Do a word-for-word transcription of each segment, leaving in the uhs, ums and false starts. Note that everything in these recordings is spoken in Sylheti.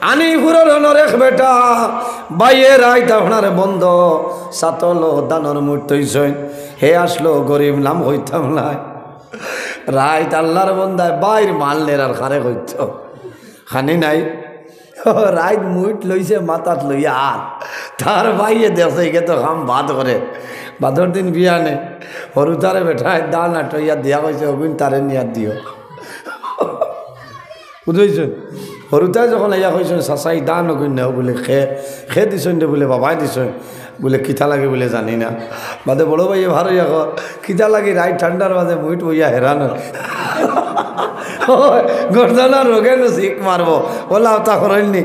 আনিপুরর অনর এক বেটা, ভাইয়ে রাইত আপনারে বন্দ, ছাতলো ধানর মুইট থইছইন। হে আসলো গরিব, নাম কইতাম নায়। রাইত আল্লার বন্দায় বাইর মাল নেরার খারে কইতো। খানি নাই। রাইত মুইট লইছে মাথাত লইয়া আর তার ভাইয়ে দেখছে, ইগে তো কাম বাদ করে। বাদর দিন বিয়ানে হরুতারে বেটায় ধান আটইয়া দিয়া কইছে, "অগুইন তারে নিয়া দিও।" বুঝছইন? হরুতায় যখন আইয়া কইছইন, "চাচা, ই ধান অগুইন নেও," বুলে, "খে, খে দিছইন রে?" বুলে, "বাবায় দিছইন।" বুলে, "কিতা লাগি?" বুলে, "জানি না।" বাদে বড় ভাইয়ে ভারইয়া কয়, "কিতা লাগি রাইত ঠান্ডার মাঝে মুইট বইয়া হেরান?" গর্দনা রোগে নু শিক মারবো, ওলা ওতা করইননি।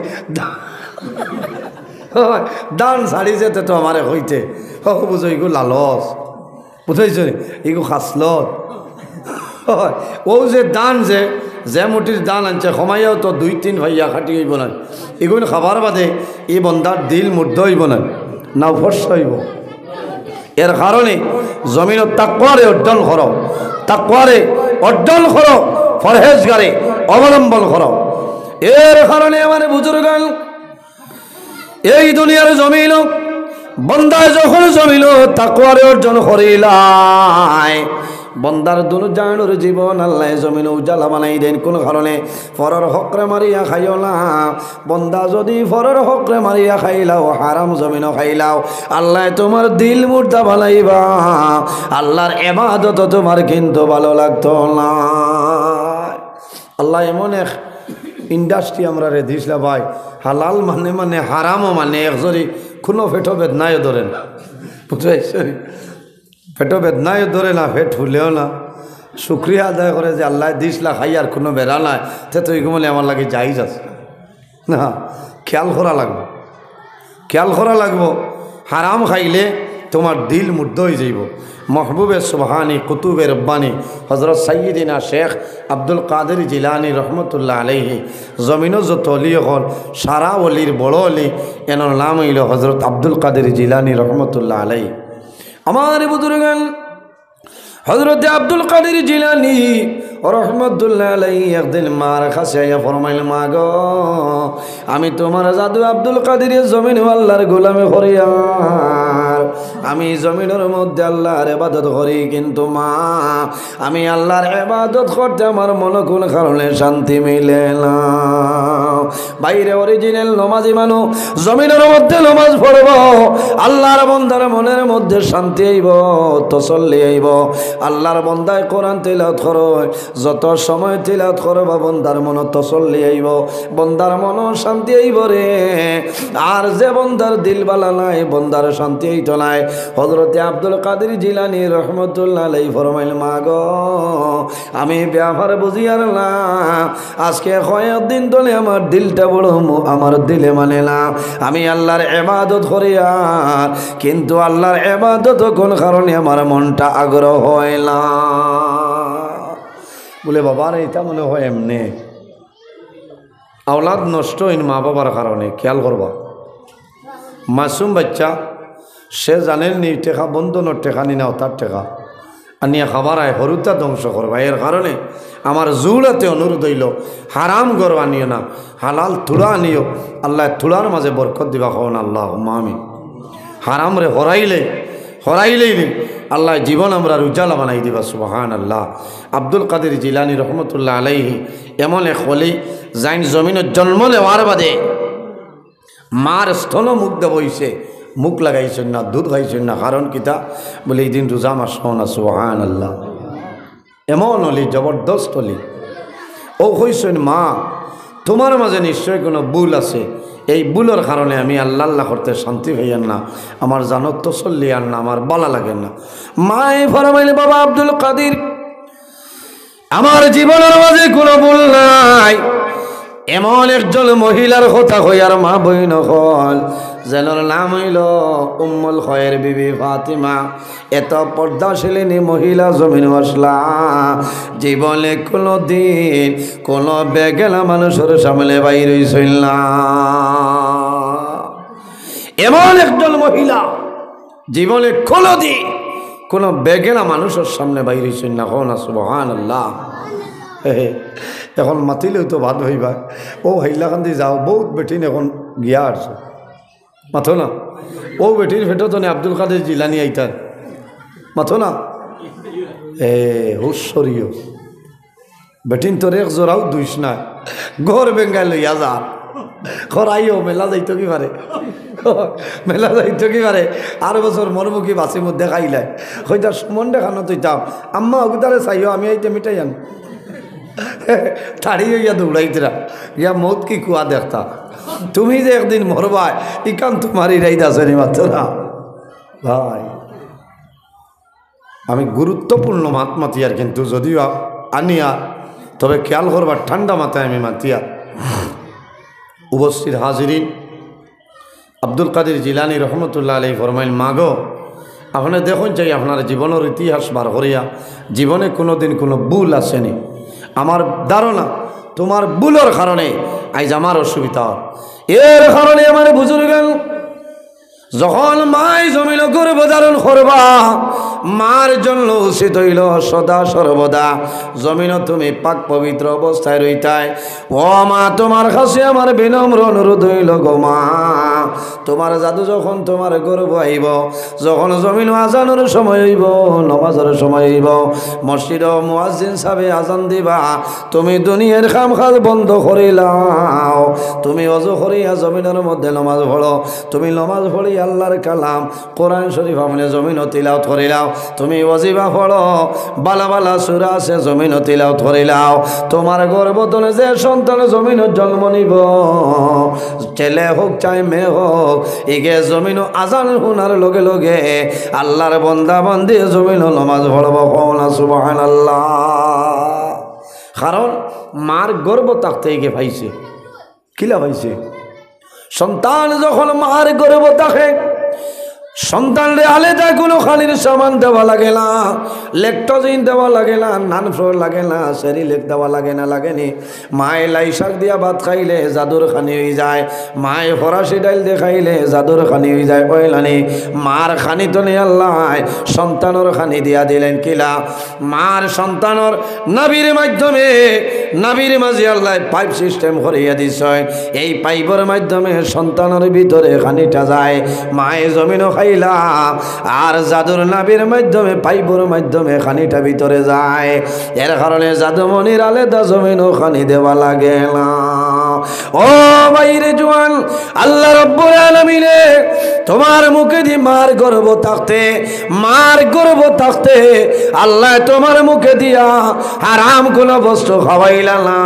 ধান ছাড়ি যেতে তো আমারে কইতে। ও বুঝো, ইগু লালচ। বুঝছইন? ইগু খাসলত। অউ যে ধান, যে, যে মুঠির ধান আনছে, কমাইয়াও তো দুই তিন পাইয়া খাটি অইবো না। ইগুন খাবার বাদে ই বন্দার দিল মুর্দা অইবো না, না ফর্সা অইবো। এর কারণে জমিনো তাকওয়ারে অর্জন করো, তাকওয়ারে অর্জন করো, পরহেজগারে অবলম্বন করো। এর কারণে আমার বুজুর্গান এই দুনিয়ার জমিনো বন্দায় যখন জমিনো তাকওয়ারে অর্জন করিলায়, বন্দার দুনো জাহানর জীবন আল্লায় জমিনো উজালা বানাই দেইন। কুন কারণে? পরর হকরে মারিয়া খাইও না। বন্দা, যুদি পরর হকরে মারিয়া খাইলাও, হারাম জমিনো খাইলাও, আল্লায় তুমার দিল মুর্দা বানাইবা, আল্লার এবাদত তুমার কিন্তু ভালা লাগতো না। আল্লায় এমন এক industry আমরারে দিছলা ভাই, হালাল মানে, মানে হারামও মানে, এক জরি কুনু পেটো বেদনায়ও ধরে না। বুঝছইন? পেটো বেদনায়ও ধরে না, পেট ফুলেও না। শুকরিয়া আদায় করে যে আল্লায় দিছলা, খাইয়ার কুনু বেড়া নাই, তে তো ইগু মানে আমার লাগি জায়েজ আছে। না, খেয়াল করা লাগবো, খেয়াল করা লাগবো। হারাম খাইলে তুমার দিল মুর্দা অইযাইবো। মাহবুবে সুবহানি, কুতুবে রব্বানি, হজরত সাইয়্যিদিনা শেখ আব্দুল কাদের জিলানী রহমতুল্লাহ আলাইহি, জমিনো যত অলি অকল, সারা অলির বড় অলি, এনর নাম অইলো হজরত আব্দুল কাদের জিলানী রহমতুল্লাহ আলাইহি। আমার বুজুর্গান, হজরতে আব্দুল কাদের জিলানী রহমতুল্লাহ আলাইহি একদিন মার কাছে আইয়া ফরমাইল, "মা গো, আমি তুমার জাদু আব্দুল কাদের জমিনো আল্লার গোলামি করিয়ার, আমি জমিনর মধ্যে আল্লার এবাদত করি, কিন্তু মা, আমি আল্লার এবাদত করতে আমার মনো কুন কারণে শান্তি মিলে না।" বাইরে original নমাজি মানুষ, জমিনর মধ্যে নমাজ পড়বো, আল্লার বন্দার মনর মধ্যে শান্তি আইবো, তসল্লি আইবো। আল্লার বন্দায় কোরআন তিলাওয়াত করইন, যত সময় তিলাওয়াত করবা বন্দার মনো তসল্লি আইবো, বন্দার মনো শান্তি আইবো রে। আর যে বন্দার দিল বালা নাই, বন্দার শান্তি আইতো নায়। হজরতে আব্দুল কাদের জিলানী রহমতুল্লাহ আলাইহি ফরমাইল, "মা গো, আমি ব্যাপার বুঝিয়ার না, আজকে কয়েকদিন ধরে আমার দিলটা বড় মু-, আমার দিলে মানে না। আমি আল্লার এবাদত করিয়ার, কিন্তু আল্লার এবাদত কুন কারণে আমার মনটা আগ্রহ অয় না।" বুলে, "বাবা রে, ইটা মনে অয় এমনে আওলাদ নষ্ট অইন মা বাবার কারণে।" খেয়াল করবা, মাসুম বাইচ্চা, সে জানের নি টেকা, বন্ধনর টেকা নি না, অতার টেকা আনিয়া খাবার আয়, হরুতা ধ্বংস করবা। এর কারণে আমার জুড়াতে অনুরোধ অইলো, হারাম ঘরো আনিও না, হালাল থুড়া আনিও। আল্লায় থুড়ার মাঝে বরকত দিবা, কও না আল্লাহুম্মা আমিন। হারাম রে হরাইলে, হরাইলেই রে আল্লায় জীবন আমরার উজালা বানাই দিবা। সুবহানাল্লাহ। আব্দুল কাদের জিলানী রহমতুল্লাহ আলাইহি এমন এক অলি, যাইন জমিনো জন্ম নেওয়ার বাদে মার স্তন মুখ দেব অইছে, মুখ লাগাইছইন না, দুধ খাইছইন না। কারণ কিতা? বুলে, "ইদিন রোজা মাস, কও না সুবহানাল্লাহ।" এমন অলি, জবরদস্ত অলি। অউ কইছইন, "মা, তুমার মাঝে নিশ্চয় কুনু ভুল আছে, এই ভুলর কারণে আমি আল্লাহ আল্লাহ করতে শান্তি পাইয়ার না, আমার জানো তসল্লি আর না, আমার বালা লাগের না।" মায় ফরমাইলে, "বাবা আব্দুল কাদির, আমার জীবনর মাঝে কুনু ভুল নাই।" এমন একজন মহিলার কথা কইয়ার মা বইন অকল, যেনর নাম অইলো উম্মুল খয়ের বিবি ফাতিমা। এত পর্দাশীলিনী মহিলা জমিনো আছলা, জীবনে কুনুদিন কুনু বেগেলা মানুষর সামনে বাইর অইছইন না। এমন একজন মহিলা জীবনে কুনুদিন কুনু বেগেলা মানুষর সামনে বাইর অইছইন না, কও না সুবহানাল্লাহ। এখন মাতিলেও তো বাদ হইবা। ও হাইলাকান্দি যাও, বউত বেটিন এখন গিয়া আছে। মাতো না। ও বেটির পেটো তো নে আব্দুল কাদের জিলানি আইতার। মাতো না। এ, হুশ সরিও। বেটিন তোর এক জোড়াও দুইস না। ঘর বেঙ্গাই লইয়া যা। খরাইও মেলা যাইতো কি পারে। মেলা যাইতো কি পারে। আর বছর মরমুখী বাসি মধ্যে খাইলাই। কইতা সুমন দেখানো তুইতাম। আম্মা অগুতারে চাইও, আমি আইতে মিঠাই আন। তাড়ি হইয়া দৌড়াইতরা। ইয়া মৌত কি কুয়া দেখতা। তুমি যে একদিন মরবায়, ইকান তোমার ইরাইদা আছে নি মাতো না। ভাই, আমি গুরুত্বপূর্ণ মাত মাতিয়ার, কিন্তু যদিও আ-, আনিয়ার, তবে খেয়াল করবার ঠান্ডা মাথায় আমি মাতিয়ার। উপস্থিত হাজিরিন, আব্দুল কাদির জিলানী রহমতুল্লাহ আলাইহি ফরমাইন, "মাগো, আপনে দেখইন চাই আপনার জীবনর ইতিহাস বার করিয়া, জীবনে কুনুদিন কুনু ভুল আছে নি? আমার ধারণা তুমার ভুলর কারণে আইজ আমার অসুবিধা অর।" এর কারণে আমার বুজুর্গান যখন মায় জমিনো গর্ভ ধারণ করবা, মার জন্য উচিত অইলো সদা সর্বদা জমিনো তুমি পাক পবিত্র অবস্থায় রইতায়। ও মা, তুমার কাছে আমার বিনম্র অনুরোধ অইলো গো মা, তুমার জাদু যখন তুমার গর্ভ আইবো, যখন জমিনো আজানর সময় অইবো, নমাজর সময় অইবো, মসজিদো মুয়াজ্জিন সাবে আজান দিবা, তুমি দুনিয়ার কাম কাজ বন্ধ করিলাও, তুমি অজু করিয়া জমিনর মধ্যে নমাজ পড়ো, তুমি নমাজ পড়ি আল্লার কালাম কোরআন শরীফ আপনে জমিনো তিলাওত করিলাও, তুমি ওয়াজিফা পড়ো, বালা বালা সূরা আছে জমিনো তিলাওত করিলাও। তুমার গর্ভ তনে যে সন্তান জমিনো জন্ম নিবো, ছেলে হোক চাই মেয়ে হোক, ইগে জমিনো আজান হুনার লগে লগে আল্লার বন্দা বান্দি জমিনো নমাজ পড়বো। কও না সুবহানাল্লাহ। কারণ মার গর্ভ থাকতে ইগে পাইছে। কিলা পাইছে? সন্তান যখন মার গর্ভ থাকে, সন্তানরে আলাদা কুনু খানির সামান দেওয়া লাগে না, ল্যাকটোজেন দেওয়া লাগে না, নান ফ্লোর লাগে না, সেরিল্যাক দেওয়া লাগে না, লাগে নি? মায় লাই শাক দিয়া ভাত খাইলে জাদুর খানি অইযায়, মায় ফরাসি ডাইল দিয়া খাইলে জাদুর খানি অইযায়, অইলা নি? মার খানি তনে আল্লায় সন্তানর খানি দিয়া দিলাইন। কিলা? মার সন্তানর নাভির মাধ্যমে, নাভির মাঝে আল্লায় পাইপ সিস্টেম করিয়া দিছইন। এই পাইপর মাধ্যমে সন্তানর ভিতরে খানিটা যায়, মায়ে জমিনো খাইলা, আর জাদুর নাভির মাধ্যমে, পাইপর মাধ্যমে খানিটা ভিতরে যায়। এর কারণে জাদুমণির আলাদা জমিনো খানি দেওয়া লাগে না। ও ভাইরে জোয়ান, আল্লাহ রাব্বুল আলামিনে তুমার মুখেদি মার গর্ভ থাকতে, মার গর্ভ থাকতে আল্লায় তুমার মুখে দিয়া হারাম কুনু বস্তু খাওয়াইলা না।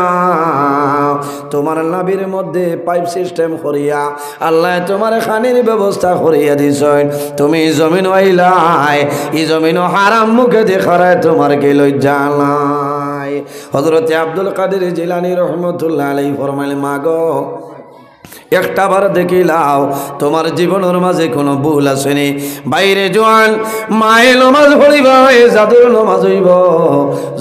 তুমার নাভির মধ্যে পাইপ সিস্টেম করিয়া আল্লায় তুমার খানির ব্যবস্থা করিয়া দিছইন। তুমি জমিনো আইলায়, ই জমিনো হারাম মুখেদি খারায় তুমার কি লজ্জা নাই? হযরতে আব্দুল কাদির জিলানী রহমতুল্লাহ আলাইহি ফরমাইলে, মাগো, একটা বার দেখিলাও, তুমার জীবনর মাঝে কুনু ভুল আছে নি? ভাইরে জোয়ান, মায়ে নমাজ পড়িবা, এ জাদুর নমাজ অইবো,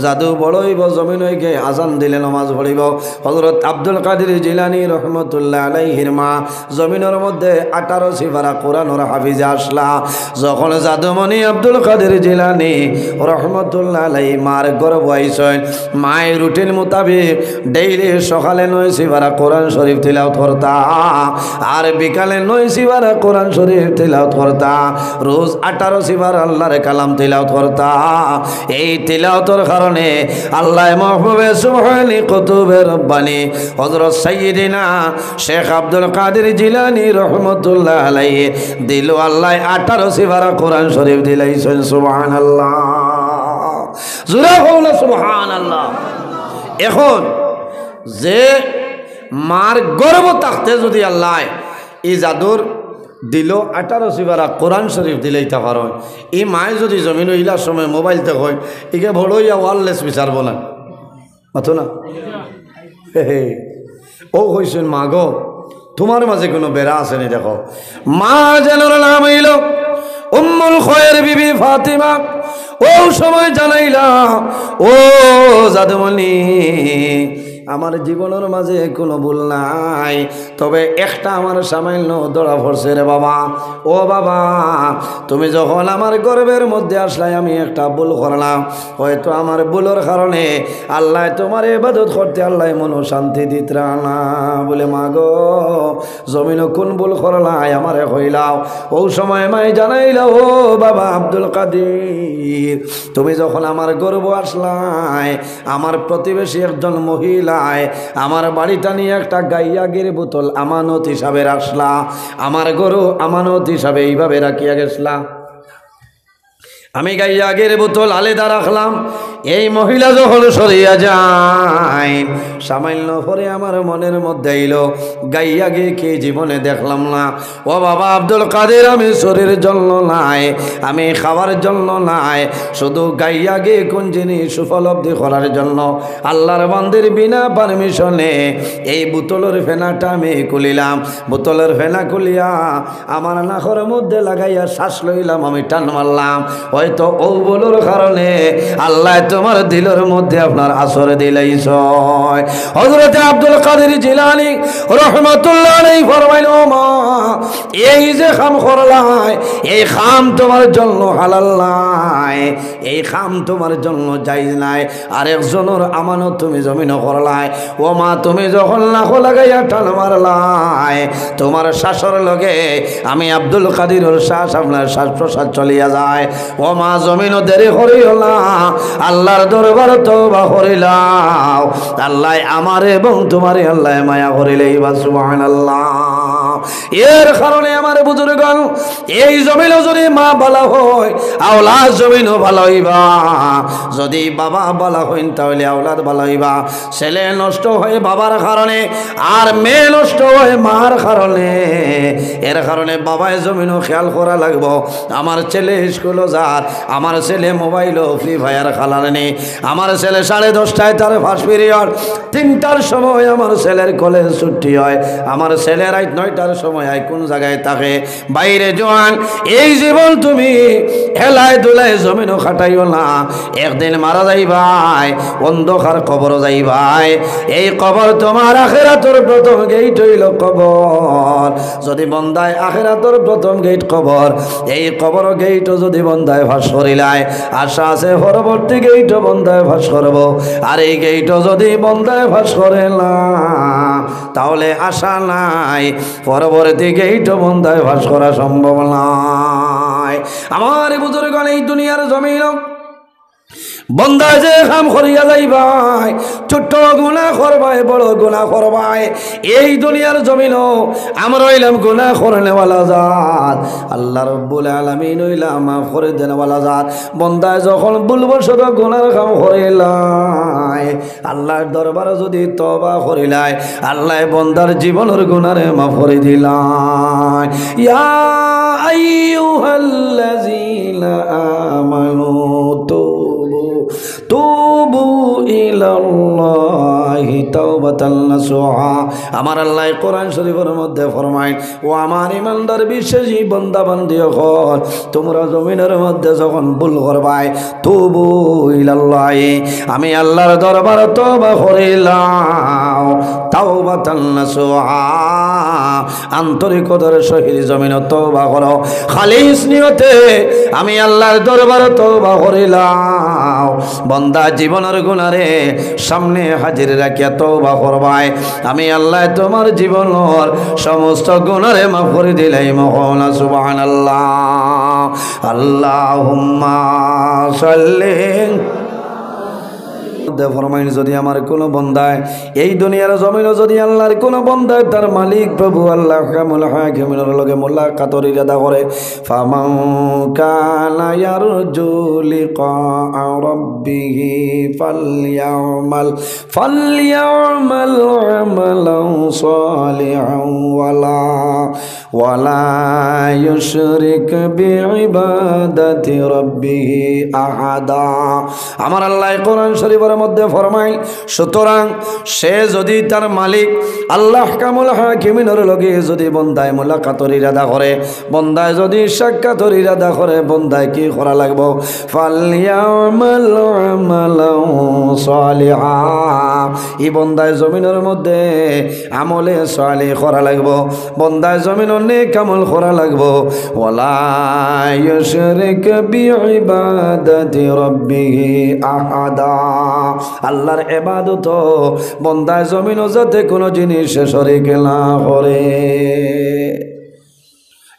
জাদু বড় অইবো, জমিনো গিয়া আজান দিলে নমাজ পড়িবো। হযরত আব্দুল কাদির জিলানী রহমতুল্লাহ আলাইহির মা জমিনর মধ্যে আঠারো সিপারা কোরআনর হাফিজা আছলা। যখন জাদুমণি আব্দুল কাদির জিলানী রহমতুল্লাহ আলাইহি মার গর্ভ আইছইন, মায়ে রুটিন মোতাবেক ডেইলি সকালে নয় সিপারা কোরআন শরীফ তিলাওত করতা, আর বিকালে নয় সিপারা কোরআন শরীফ তিলাওত করতা, রোজ আঠারো সিপারা আল্লার কালাম তিলাওত করতা। এই তিলাওতর কারণে আল্লায় মাহবুবে সুবহানি কুতুবে রব্বানি হযরত সাইয়্যিদিনা শেখ আব্দুল কাদির জিলানী রহমতুল্লাহ আলাইহি দিলো আল্লায় আঠারো সিপারা কোরআন শরীফ দিলাইছইন। সুবহানাল্লাহ। জোরে কও না সুবহানাল্লাহ। এখন যে মার গর্ভ থাকতে যদি আল্লায় ই জাদুর দিলো আঠারো সিপারা কোরআন শরীফ দিলাইতা পারইন, ই মায়ে যদি জমিনো ইলা সময় মোবাইল দেখইন, ইগে বড় অইয়া ওয়্যারলেস বিচারবো না। মাতো না? হে হে। ও কইছইন, মাগো, তুমার মাঝে কুনু বেড়া আছে নি দেখো। মা যেনর নাম অইলো উম্মুল খয়ের বিবি ফাতিমা। ও সময় জানাইলা, ও জাদুমণি, আমার জীবনর মাঝে কুনু ভুল নাই, তবে একটা আমার সামান্য ধরা পড়ছে রে বাবা। ও বাবা, তুমি যখন আমার গর্ভর মধ্যে আসলায়, আমি একটা ভুল করলাম। হয়তো আমার ভুলর কারণে আল্লায় তুমার ইবাদত করতে আল্লায় মনো শান্তি দিতরা না।" বলে, "মা গো, জমিনো কুন ভুল করলায়, আমারে কইলাও।" অউ সময় মায়ে জানাইলা, "ও বাবা আব্দুল কাদির, তুমি যখন আমার গর্ভো আসলায়, আমার প্রতিবেশী একজন মহিলায় আমার বাড়িত আনি একটা গাইয়াগির বোতল আমানত হিসাবে রাখলা, আমার গরু আমানত হিসাবে এইভাবে রাখিয়া গেছলা। আমি গাইয়াগির বোতল আলাদা রাখলাম।" এই মহিলা যখন সরিয়া যায়, সামান্য পরে আমার মনর মধ্যে আইলো, গাইয়াগি কি জীবনে দেখলাম না। ও বাবা আব্দুল কাদির, আমি চুরির জন্য নায়, আমি খাওয়ার জন্য নায়, শুধু গাইয়াগি কুন জিনিস উপলব্ধি করার জন্য আল্লার বান্দির বিনা পারমিশনে এই বোতলর ফেনাটা আমি খুলিলাম। বোতলর ফেনা খুলিয়া আমার নাকর মধ্যে লাগাইয়া শ্বাস লইলাম, আমি টান মারলাম। হয়তো অউ ভুলর কারণে আল্লায় তুমার দিলর মধ্যে আপনার আসর দিলাইছইন। হযরতে আব্দুল কাদির জিলানী রহমাতুল্লাহ আলাইহি ফরমাইন, "ও মা, এই যে কাম করলায়, এই কাম তুমার জন্য হালাল নায়, এই কাম তুমার জন্য জায়েজ নায়। আরেকজনর আমানত তুমি জমিনো করলায়। ও মা, তুমি যখন নাকো লাগাইয়া টান মারলায়, তুমার শ্বাসর লগে আমি আব্দুল কাদিরর শ্বাস, আপনার শ্বাস প্রশ্বাস চলিয়া যায়। ও মা, জমিনো দেরি করিও না, আল্লার দরবারো তওবা করিলাও। আল্লায় আমারে এবং তুমারে আল্লায় মায়া করিলাইবা।" সুবহানাল্লাহ। এর কারণে আমার বুজুর্গগণ, এই জমিনো যদি মা ভালা অয়, আওলাদ জমিনো ভালা অইবা। যদি বাবা ভালা অইন, তাইলে আওলাদ ভালা অইবা। ছেলে নষ্ট অয় বাবার কারণে, আর মেয়ে নষ্ট অয় মার কারণে। এর কারণে বাবায় জমিনো খেয়াল করা লাগবো, আমার ছেলে স্কুলো যার, আমার ছেলে মোবাইলো Free Fire খেলার নি, আমার ছেলে সাড়ে দশটায় তার first period, তিনটার সময় আমার ছেলের কলেজ ছুটি অয়, আমার ছেলে রাইত নয়টার সময় আয় কুন জাগায় থাকে। ভাইরে জোয়ান, এই জীবন তুমি হেলায় দুলায় জমিনো কাটাইও না, একদিন মারা যাইবায়, অন্ধকার কবরো যাইবায়। এই কবর তুমার আখেরাতর প্রথম গেইট অইলো কবর। যদি বন্দায় আখেরাতর প্রথম গেইট কবর, এই কবর গেইটো যদি বন্দায় পাশ করিলায়, আশা আছে পরবর্তী গেইটো বন্দায় পাশ করবো। আর এই গেইটো যদি বন্দায় পাশ করে না, তাইলে আশা নাই, পরবর্তী গেইটো বন্দায় পাশ করা সম্ভব নায়। আমার বুজুর্গগণ, এই দুনিয়ার জমিনো বন্দায় যে কাম করিয়া যাইবায়, ছোট গুনা করবায়, বড় গুনা করবায়, এই দুনিয়ার জমিনো আমরা অইলাম গুনা করনেওয়ালা জাত। আল্লাহ রব্বুল আলামিন অইলা মাফ করি দেনেওয়ালা জাত। বন্দায় যখন ভুলবশত গুনার কাম করিলায়, আল্লার দরবারো যদি তওবা করিলায়, আল্লায় বন্দার জীবনর গুনারে মাফ করি দিলায়। ইয়া আইয়ুহাল্লাযীনা আমানু তুবু, তুবু ইলাল্লাহি তাওবাতান নাসুহা। আমার আল্লায় কোরআন শরীফর মধ্যে ফরমাইন, ও আমার ইমানদার বিশ্বাসী বন্দা বান্দি অকল, তুমরা জমিনর মধ্যে যখন ভুল করবায়, তুবু ইলাল্লাহি, আমি আল্লার দরবারো তওবা করিলাও, তাওবাতান নাসুহা, আন্তরিকতার সহিত জমিনো তওবা করো, খালিস নিয়তে আমি আল্লার দরবারো তওবা করিলাও। বন্দা জীবনর গুনারে সামনে হাজির রাখিয়া তওবা করবায়, আমি আল্লায় তুমার জীবনর সমস্ত গুনারে মাফ করি দিলাইমু। কও না সুবহানাল্লাহ। আল্লাহুম্মা সাল্লি। দে ফরমাইন, যদি আমার কুনু বন্দায় এই দুনিয়ার জমিনো যদি আল্লার কুনু বন্দায় তার মালিক প্রভু আল্লাহ আহকামুল হাকিমিনর লগে মুলাকাতর ইরাদা করে, ফামান কানা ইয়ারজু লিকা রাব্বিহি ফালইয়ামাল, ফালইয়ামাল আমালান সালিহান ওয়ালা, ওয়ালা ইউশরিক বিইবাদাতি রাব্বিহি আহাদা। আমার আল্লায় কোরআন শরীফর মধ্যে ফরমাইল, সুতরাং সে যদি তার মালিক আল্লাহ আহকামুল হাকিমিনর লগে যদি বন্দায় মুলাকাতর ইরাদা করে, বন্দায় যদি সাক্ষাতর ইরাদা করে, বন্দায় কি করা লাগবো? ফালইয়ামাল আমালান সালিহা। ই বন্দায় জমিনর মধ্যে আমলে সালিহ করা লাগবো, বন্দায় জমিনর নেক আমল করা লাগবো। ওয়ালা ইউশরিক বিইবাদাতি রাব্বিহি আহাদা। আল্লাহর ইবাদত বন্দায় জমিনও যাতে কোনো জিনিসে শরিক না করে।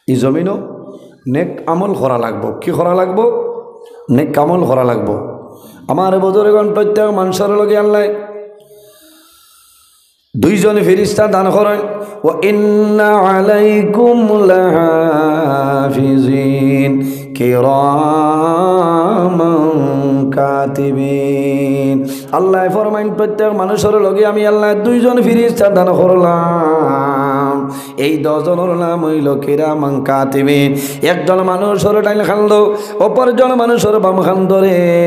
ই জমিনও নেক আমল করা লাগবো। কি করা লাগবো? নেক আমল করা লাগবো। আমার বুজুর্গগণ, প্রত্যেক মানুষর লগে আল্লাহ দুইজন ফিরিস্তা দান করেন। ওয়া ইন্না আলাইকুম লাহাফিজিন কিরামান কাতিবিন। আল্লাহ ফরমাইন, প্রত্যেক মানুষর লগে আমি আল্লাহ দুইজন ফিরিস্তা দান করলাম। এই দুইজনর নাম অইলো কিরামান কাতিবিন। একজন মানুষর ডাইন কান্দো, অপরজন মানুষর বাম কান্দরে।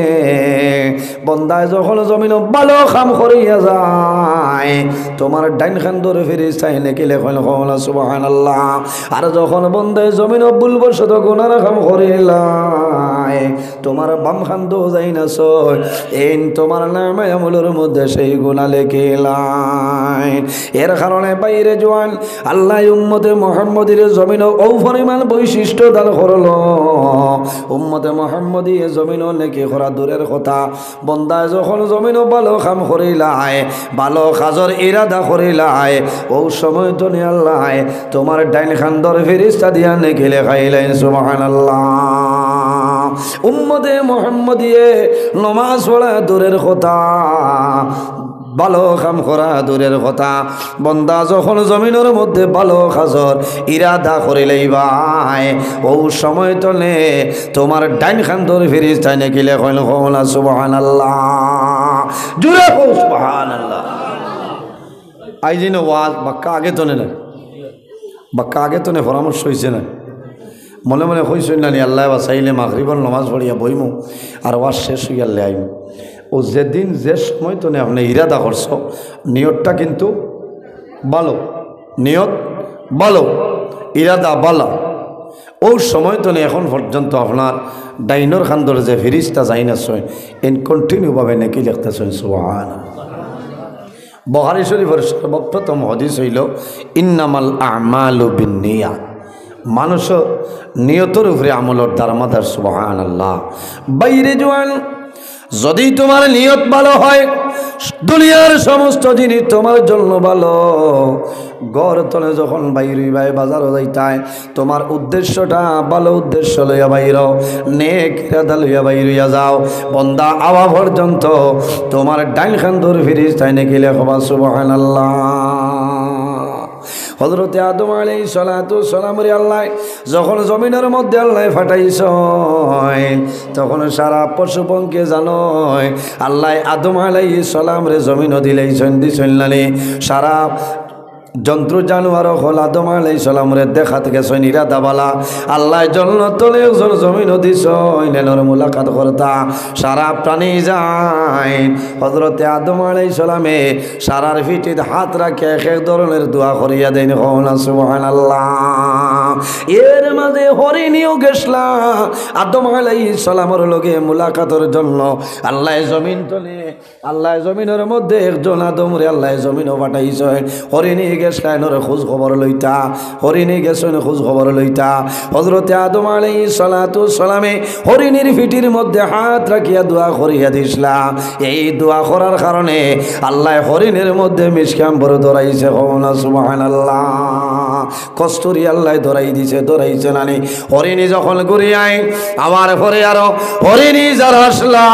বন্দায় যখন জমিনও ভালো কাম করিয়া যায়, তোমার ডাইন কান্দর ফিরিস্তায় নেকি লেখইন, কও না সুবহানাল্লাহ। আর যখন বন্দায় জমিনও ভুলবশত গুনার কাম করিলায়, তোমার বাম কান্দো যাইন আছে, এইন তোমার নামায়ে আমলর মধ্যে সেই গুনা লেখিলাইন। এর কারণে ভাইরে জোয়ান, আল্লাহ উম্মতে মুহাম্মদীর জমিনও অউ পরিমাণ বৈশিষ্ট্য দান করলো। উম্মতে মুহাম্মদী এ জমিনও নেকি করা দূরের কথা, বন্দায় যখন জমিনও ভালো কাম করিলায়, ভালো কাজর ইরাদা করিলায়, অউ সময় তো নি আল্লাহ তোমার ডাইন কান্দর ফিরিস্তা দিয়া নেকি লেখাইলাইন। সুবহানাল্লাহ। উম্মতে মুহাম্মদীয়ে নমাজ পড়া দূরের কথা, ভালো কাম করা দূরের কথা, বন্দা যখন জমিনর মধ্যে ভালো কাজর ইরাদা করিলাইবায়, অউ সময় তো নে তোমার ডাইন কান্দর ফিরিস্তায় নেকি লেখইন, কও না সুবহানাল্লাহ। জুরে কও সুবহানাল্লাহ। আইজিন ওয়াজ বাক্কা আগে তো নে না, বাক্কা আগে তো নে পরামর্শ অইছে না। মনে মনে কইছইন না নি, আল্লাহ বাঁচাইলে মাগরিবর নমাজ পড়িয়া বইমু, আর ওয়াজ শেষ অইয়ারলে আইমু। অউ যেদিন যে সময় তো নে আপনে ইরাদা করছো, নিয়তটা কিন্তু ভালো, নিয়ত ভালো, ইরাদা ভালা। অউ সময় তো নে এখন পর্যন্ত আপনার ডাইনর কান্দর যে ফিরিস্তা যাইন আছইন, এইন continue ভাবে নেকি লেখতাছইন। সুবহানাল্লাহ। বুখারী শরীফর সর্বপ্রথম হাদিস অইলো, "ইন্নামাল আমালু বিন্নিয়াত।" মানুষর নিয়তর উপরে আমলর দারমাদার। সুবহানাল্লাহ। ভাইরে জোয়ান, যদি তোমার নিয়ত ভালো হয়, দুনিয়ার সমস্ত জিনিস তোমার জন্য ভালো। ঘর তনে যখন বাইর অইবায়, বাজারো যাইতায়, তোমার উদ্দেশ্যটা ভালো উদ্দেশ্য লইয়া বাইরও, নেক ইরাদা লইয়া বাইর অইয়া যাও। বন্দা আওয়া পর্যন্ত তোমার ডাইন কান্দর ফিরিস্তায় নেকি লেখবা। সুবহানাল্লাহ। হযরতে আদম আলাইহিস সালাতু ওয়াস সালামরে আল্লাহ যখন জমিনর মধ্যে আল্লাহ পাঠাইছইন, তখন সারা পশু পঙ্খী জানইন, আল্লাহ আদম আলাইহিস সালামরে জমিনো দিলাইছইন, দিছইন না নি? সারা জন্তু জানোয়ার অকল আদম আলাইহিস সালামরে দেখাত গেছইন ইরাদা ভালা। আল্লাহ জন্নত তনে একজন জমিনো দিছইন, এনর মুলাকাত করতা। সারা প্রাণী যাইন। হযরতে আদম আলাইহিস সালামে সারার পিঠিত হাত রাখিয়া এক এক ধরনের দোয়া করিয়া দেইন, কও না সুবহানাল্লাহ। এর মাঝে হরিণীও গেছলা আদম আলাইহিস সালামর লগে মুলাকাতর জন্য। আল্লাহ জমিন তনে আল্লাহ জমিনর মধ্যে একজন আদমরে আল্লাহ জমিনো পাঠাইছইন। হরিণী গেছলা এনর খোঁজ খবর লইতা, হরিণী গেছইন খোঁজ খবর লইতা। হযরতে আদম আলাইহিস সালাতু ওয়াস সালামে হরিণীর পিঠির মধ্যে হাত রাখিয়া দোয়া করিয়া দিছলা। এই দোয়া করার কারণে আল্লাহ হরিণীর মধ্যে মিশকে আম্বর ধরাইছে। কও না সুবহানাল্লাহ। কস্তুরি আল্লাহ ধরাই দিছে, ধরাইছে না নি? হরিণী যখন ঘুরি আইন, আবার পরে আরো হরিণী যারা আছলা,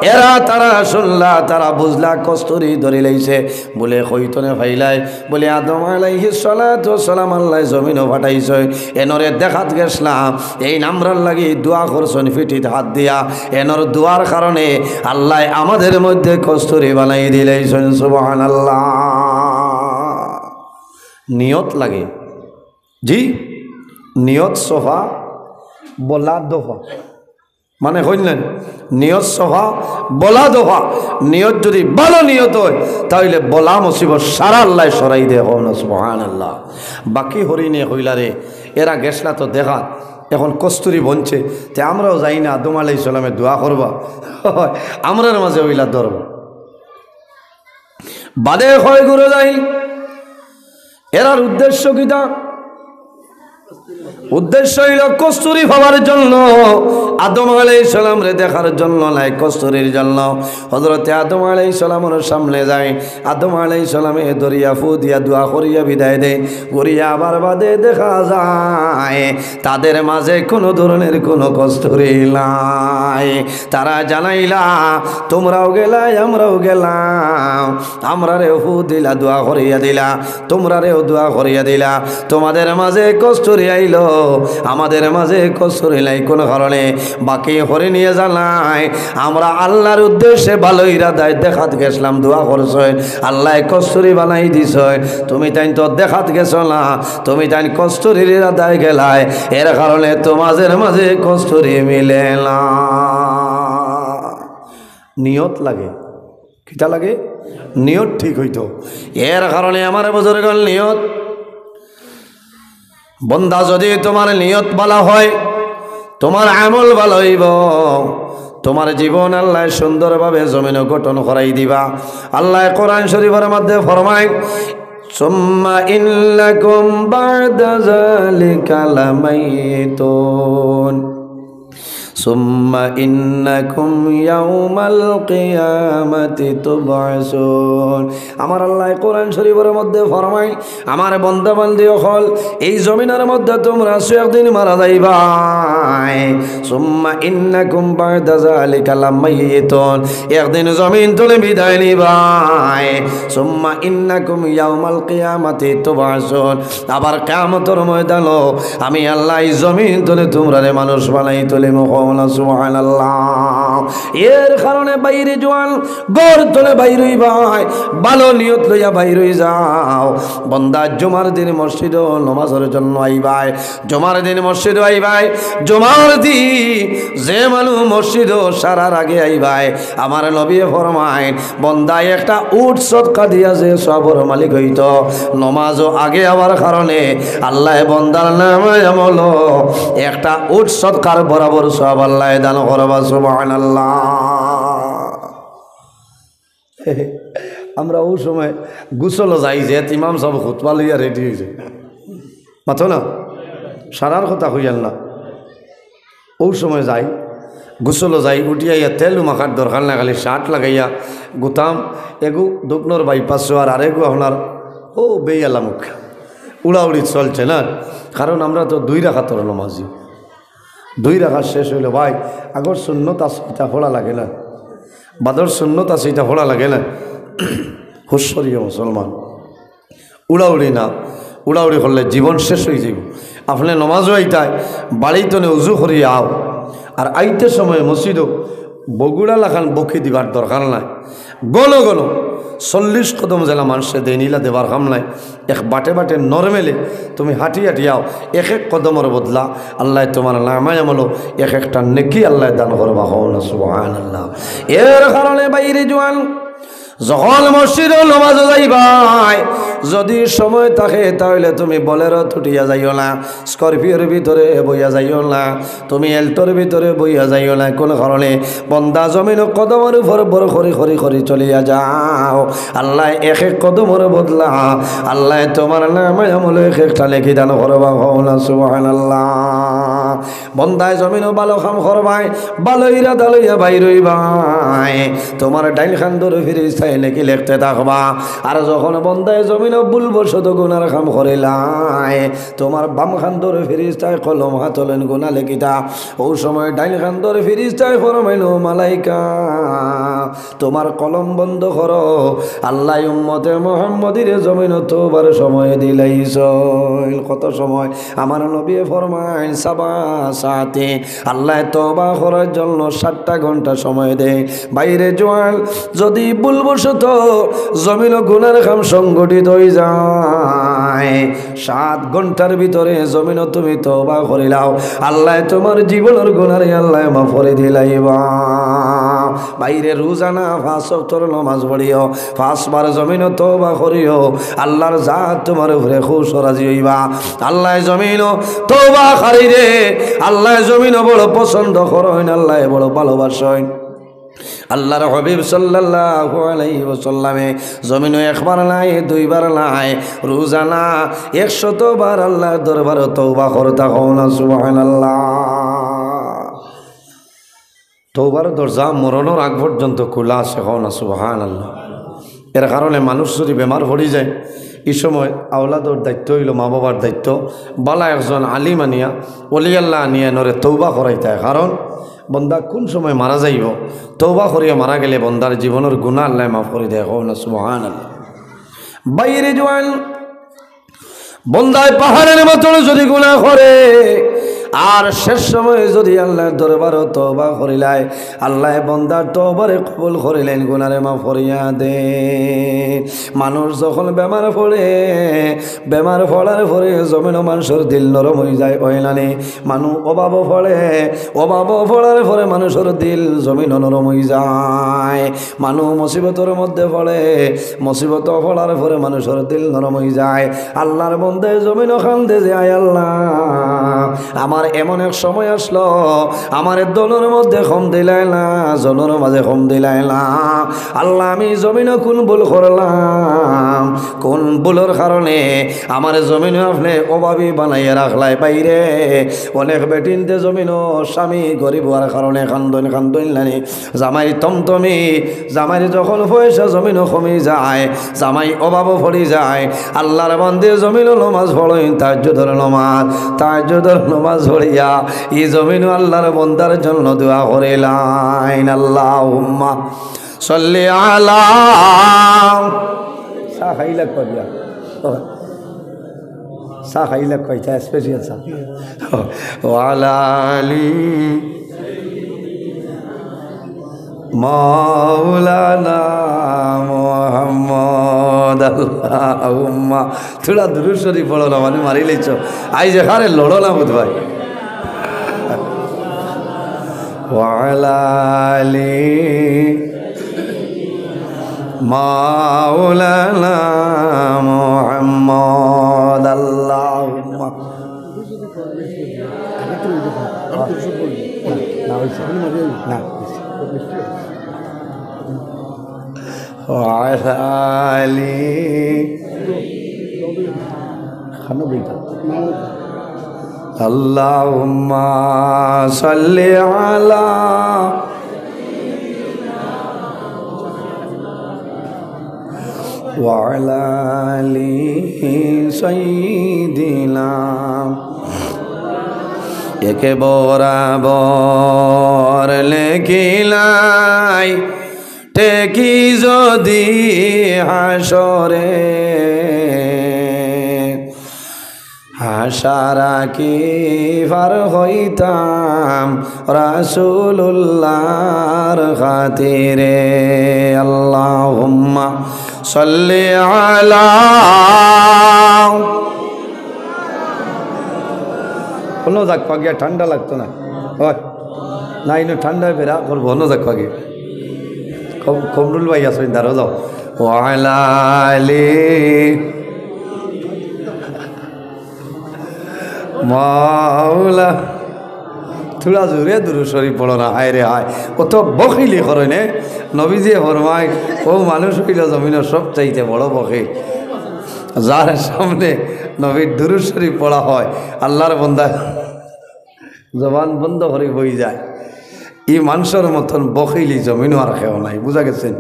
এরা তারা হুনলা, তারা বুঝলা কস্তুরি ধরিলাইছে। বুলে, কই তনে পাইলায়? বুলে, আদম আলাইহিস সালাতু ওয়াস সালাম আল্লাহ জমিনো পাঠাইছইন, এনরে দেখাত গেছলাম, এইন আমরার লাগি দোয়া করছইন পিঠিত হাত দিয়া, এনর দোয়ার কারণে আল্লাহ আমাদের মধ্যে কস্তুরি বানাই দিলাইছইন। সুবহানাল্লাহ। নিয়ত লাগে। জি, নিয়ত সফা, বলা দফা। মানে কইলেন, নিয়ত সফা, বলা দফা। নিয়ত যদি ভালো নিয়ত হয়, তাহলে বলা মুসিবত সারা আল্লাহ সরাই দেয়। কও না সুবহানাল্লাহ। বাকি হরিণে কইলা রে, এরা গেছলা তো দেখাত, এখন কস্তুরি বনছে, তে আমরাও যাই না, আদম আলাইহিস সালামে দোয়া করবা, আমরার মাঝে অইলা ধরবা। বাদে কয় গুরু যাই, এরার উদ্দেশ্য কিতা? উদ্দেশ্য হইল কস্তুরি পাওয়ার জন্য। আদম আলাইহিস সালামরে দেখার জন্য নায়, কস্তুরির জন্য। হযরতে আদম আলাইহিস সালামর সামনে যায়। আদম আলাইহিস সালামে ধরিয়া ফু দিয়া দোয়া করিয়া বিদায় দেয়। ঘুরিয়া আবার বাদে দেখা যায় তাদের মাঝে কোনো ধরনের কোনো কস্তুরি নাই। তারা জানাইলা, "তোমরাও গেলায়, আমরাও গেলাম, আমরারেও ফু দিলা, দোয়া করিয়া দিলা।" তোমরারেও দোয়া করিয়া দিলা, তোমাদের মাঝে কস্তুরি আইলো, আমাদের মাঝে কস্তুরি নাই। কোন কারণে? বাকি হরিণে জানায়, আমরা আল্লাহর উদ্দেশ্যে ভালো ইরাদায় দেখাত গেছলাম, দোয়া করছইন, আল্লায় কস্তুরি বানাই দিছইন। তুমি তাইন তো দেখাত গেছো না, তুমি তাইন কস্তুরির ইরাদায় গেলায়, এর কারণে তোমাদের মাঝে কস্তুরি মিলে না। নিয়ত লাগে। কিতা লাগে? নিয়ত ঠিক অইতো। এর কারণে আমার বুজুর্গর নিয়ত, বন্দা, যদি তোমার নিয়ত ভালা হয়, তোমার আমল ভালা অইবো, তোমার জীবন আল্লায় সুন্দরভাবে জমিনো গঠন করাই দিবা। আল্লায় কোরআন শরীফর মধ্যে ফরমায়, "সুম্মা ইন্নাকুম বা'দা যালিকা লামাইতুন।" সুম্মা ইন্নাকুম ইয়াউমাল কিয়ামাতি তুবআসুন। আমার আল্লায় কোরআন শরীফর মধ্যে ফরমায়, আমার বন্দা বান্দি অকল, এই জমিনর মধ্যে তোমরা আছো, একদিন মারা যাইবায়। সুম্মা ইন্নাকুম বা'দা যালিকা লামাইতুন, একদিন জমিন তনে বিদায় নিবায়। সুম্মা ইন্নাকুম ইয়াউমাল কিয়ামাতি তুবআসুন, আবার কিয়ামতর ময়দানো আমি আল্লায় এই জমিন তনে তোমরারে মানুষ বানাই তুলিমু। কও না সুবহানাল্লাহ। এর কারণে বাইরে জোয়ান, ঘর তনে বাইর অইবায়, ভালো নিয়ত লইয়া বাইর অই যাও। বন্দা, জুমার দিন মসজিদো নমাজর জন্য আইবায়, জুমার দিন মসজিদো আইবায়, জুমার দিন যে মানুষ মসজিদো সারার আগে আইবায়, আমার নবীয়ে ফরমাইন, বন্দায় একটা উট সদকা দিয়া যে সওয়াবর মালিক অইতো, নমাজো আগে আওয়ার কারণে আল্লায় বন্দার নামায় আমলো একটা উট সদকার বরাবর সওয়াব আল্লায় দান করবা। সুবহানাল্লাহ। আমরা অউ সময় গোসলো যাই, যে ইমাম সাব খুতবা লইয়া রেডি অইছে, মাতো না, সারার কথা কইয়ার না। অউ সময় যাই, গোসলো যাই, উঠিয়া আইয়া তেলও মাখার দরকার নাই, খালি শার্ট লাগাইয়া গুতাম, এগু দুকনর বাইপাসো আর আরেগু আপনার অউ বেয়ালামুখ উড়াউড়ি চলছে না, কারণ আমরা তো দুই রাকাতর নমাজি। দুই রাকাত শেষ অইলো ভাই, আগর সুন্নত আছে, ইটা পড়া লাগে না, বাদর সুন্নত আছে, ইটা পড়া লাগে না। হুশ করিও মুসলমান, উড়াউড়ি না, উড়াউড়ি করলে জীবন শেষ অই যাইবো। আপনে নমাজো আইতায়, বাড়ি তনে উজু করিয়া আও, আর আইতে সময় মসজিদো বগুড়া লাখান বকি দিবার দরকার নাই। ঘন ঘন চল্লিশ কদম যেলা মানষে দেইন, ইলা দেবার কাম নাই। এক বাটে বাটে নরমেলে তুমি হাঁটি হাঁটি আও, এক এক কদমর বদলা আল্লায় তোমার নামায় আমলো এক একটা নেকি আল্লায় দান করবা। কও না সুবহানাল্লাহ। এর কারণে বাইরে জোয়ান, যখন মসজিদো নমাজো যাইবায়, যদি সময় থাকে, তাহলে তুমি বোলেরোত উঠিয়া যাইও না, স্করপিওর ভিতরে বইয়া যাইও না, তুমি এল্টোর ভিতরে বইয়া যাইও না। কোন কারণে? বন্দা, জমিনো কদমর উপর ভর করি করি করি চলিয়া যাও। আল্লায় এক এক কদমর বদলা আল্লায় তোমার নামায় আমলো এক একটা নেকি দান করবা। কও না সুবহানাল্লাহ। বন্দায় জমিনো ভালো কাম করবায়, ভালো ইরাদা লইয়া বাইর অইবায়, তোমার ডাইন কান্দর ফিরিস্তায় নেকি লেখতে থাকবা। আর যখন বন্দায় জমিনো ভুলবশত গুনার কাম করিলায়, তোমার বাম কান্দর ফিরিস্তায় কলম হাতো লইন গুনা লেখিতা। অউ সময় ডাইন কান্দর ফিরিস্তায় ফরমাইন, "মালাইকা, তোমার কলম বন্ধ করো, আল্লায় উম্মতে মুহাম্মদীরে জমিনো তওবার সময় দিলাইছইন।" কত সময়? আমার নবীয়ে ফরমাইন, "সাবা সাআতিন।" আল্লায় তওবা করার জন্য সাতটা ঘন্টা সময় দেয়। বাইরে জোয়ান, যদি ভুলবশত জমিনো গুনার কাম সংগঠিত অই যায়, সাত ঘন্টার ভিতরে জমিনো তুমি তওবা করিলাও, আল্লায় তুমার জীবনর গুনারে আল্লায় মাফ করি দিলাইবা। ভাইরে, রোজানা পাঁচ ওয়াক্তর নমাজ পড়িও, পাঁচবার জমিনো তওবা করিও, আল্লার জাত তুমার উপরে খুশ রাজি অইবা। আল্লায় জমিনো তওবাকারীরে, আল্লায় জমিনো বড় পছন্দ করইন, আল্লায় বড় ভালোবাসইন। আল্লার হাবিব সাল্লাল্লাহু আলাইহি ওয়াসাল্লামে জমিনো একবার নায়, দুইবার নায়, রোজানা একশত বার আল্লার দরবারো তওবা করতা, কও না সুবহানাল্লাহ। তওবার দরজা মরণর আগ পর্যন্ত খুলা আছে, কও না সুবহানাল্লাহ। এর কারণে মানুষ যদি বেমার পড়ি যায়, ই সময় আওলাদর দায়িত্ব অইলো, মা-বাবার দায়িত্ব, বালা একজন আলিম আনিয়া, ওলি আল্লাহ আনিয়া এনরে তওবা করাইতা। কারণ বন্দা কুন সময় মারা যাইবো, তওবা করিয়া মারা গেলে বন্দার জীবনর গুনা আল্লায় মাফ করি দেয়, কও না সুবহানাল্লাহ। ভাইরে জোয়ান, বন্দায় পাহাড়র মতন যদি গুনা করে, আর শেষ সময় যদি আল্লার দরবারো তওবা করিলায়, আল্লায় বন্দার তওবারে কবুল করিলাইন, গুনারে মাফ করিয়া দেইন। মানুষ যখন বেমার পড়ে, বেমার পড়ার পরে জমিনো মানষর দিল নরম অইযায়, অয় না নি? মানুষ অভাবো পড়ে, অভাবো পড়ার পরে মানষর দিল জমিনো নরম অইযায়। মানুষ মুসিবতর মধ্যে পড়ে, মুসিবতো পড়ার পরে মানষর দিল নরম অইযায়। আল্লার বন্দায় জমিনো কান্দে যে, "আয় আল্লাহ, আমার এমন এক সময় আসলো, আমারে ধনর মধ্যে কম দিলাইলা, জনর মাঝে কম দিলাইলা। আল্লাহ, আমি জমিনো কুন ভুল করলাম, কুন ভুলর কারণে আমারে জমিনো আপনে অভাবী বানাইয়া রাখলায়?" ভাইরে, অনেক বেটিন্তে জমিনো স্বামী গরিব অওয়ার কারণে কান্দইন, কান্দইন না নি? জামাই থমথমি, জামাইর যখন পয়সা জমিনো কমি যায়, জামাই অভাবো পড়ি যায়, আল্লার বন্দায় জমিনো নমাজ পড়ইন, তাহাজ্জুদর নমাজ, তাহাজ্জুদর নমাজ পড়িয়া ই জমিনো আল্লার বন্দার জন্য দোয়া করিলাইন, আল্লাহুম্মা সাল্লি আলা। চা খাইলা করিয়া। চা খাইলা কইতা, special চা। ওয়া আলা আলি মাওলানা মুহাম্মদ। আল্লাহুম্মা। থুড়া দুরূদ শরীফ পড়ো না, মানে মারি লাইছো। আইজ এখানে লড়ো না বুধ ভাই। ওয়া আলা আলি মাওলানা মুহাম্মদ। আল্লাহুম্মা। না, হইছে। না, হইছে। ওয়া আলা আলি। খানো বেটা। আল্লাহুম্মা সাল্লি আলা ওয়া আলা আলি সাইয়্যিদিনা। একে বরাবর লেখিলাই ঠেকি যদি হাশরে, আশা রাখি পার হইতাম রাসূলুল্লাহর খাতিরে। আল্লাহুম্মা সাল্লি আলা। অনো যাক পাগিয়া, ঠান্ডা লাগতো না? ওই, না, ইনো ঠান্ডায় বেড়া করবো, অনো যাক পাগিয়া। কম-, কমরুল ভাই আছইন, দাঁড়াও যাও। ওয়া আলা আলি মাওলা। থুড়া জোরে দুরূদ শরীফ পড়ো না, হায় রে হায়। অত বখিলি করইন নে। নবীজিয়ে ফরমাইন, অউ মানুষ অইলো জমিনর সবচাইতে বড় বখিল। যার সামনে নবীর দুরূদ শরীফ পড়া হয়, আল্লার বন্দা জবান বন্ধ করি বই যায়। ই মানষর মতন বখিলি জমিনো আর কেউ নাই। বুঝা গেছে নি?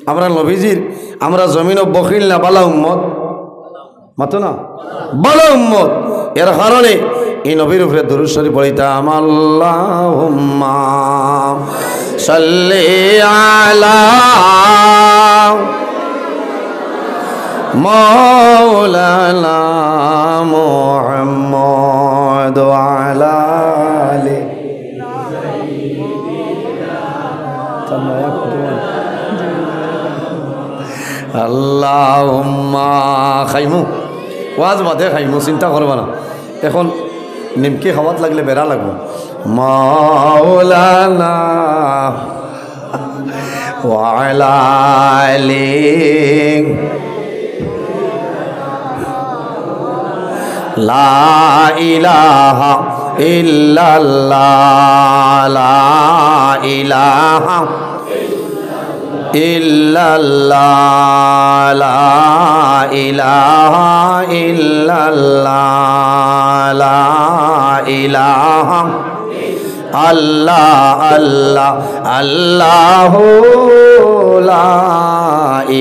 আমরা নবীজির, আমরা জমিনো বখিল না, বালা উম্মত। মাতো না? বালা উম্মত। এর কারণে ই নবীর উপরে দুরূদ শরীফ পড়িতাম, আল্লাহুম্মা সাল্লি আলা মাওলানা মুহাম্মদ ওয়া আলা আলি। আল্লাহুম্মা খাইমু। ওয়াজ বাদে খাইমু, চিন্তা করবা না। এখন নিমকি খাওয়াত লাগলে বেড়া লাগবো। মাওলানা ওয়া আলা আলি। লা ইলাহা ইল্লাল্লাহ, লা ইলাহা ইল্লাল্লাহ, লা ইলাহা ইল্লাল্লাহ, লা ইলাহা আল্লাহ, আল্লাহ, আল্লাহু লা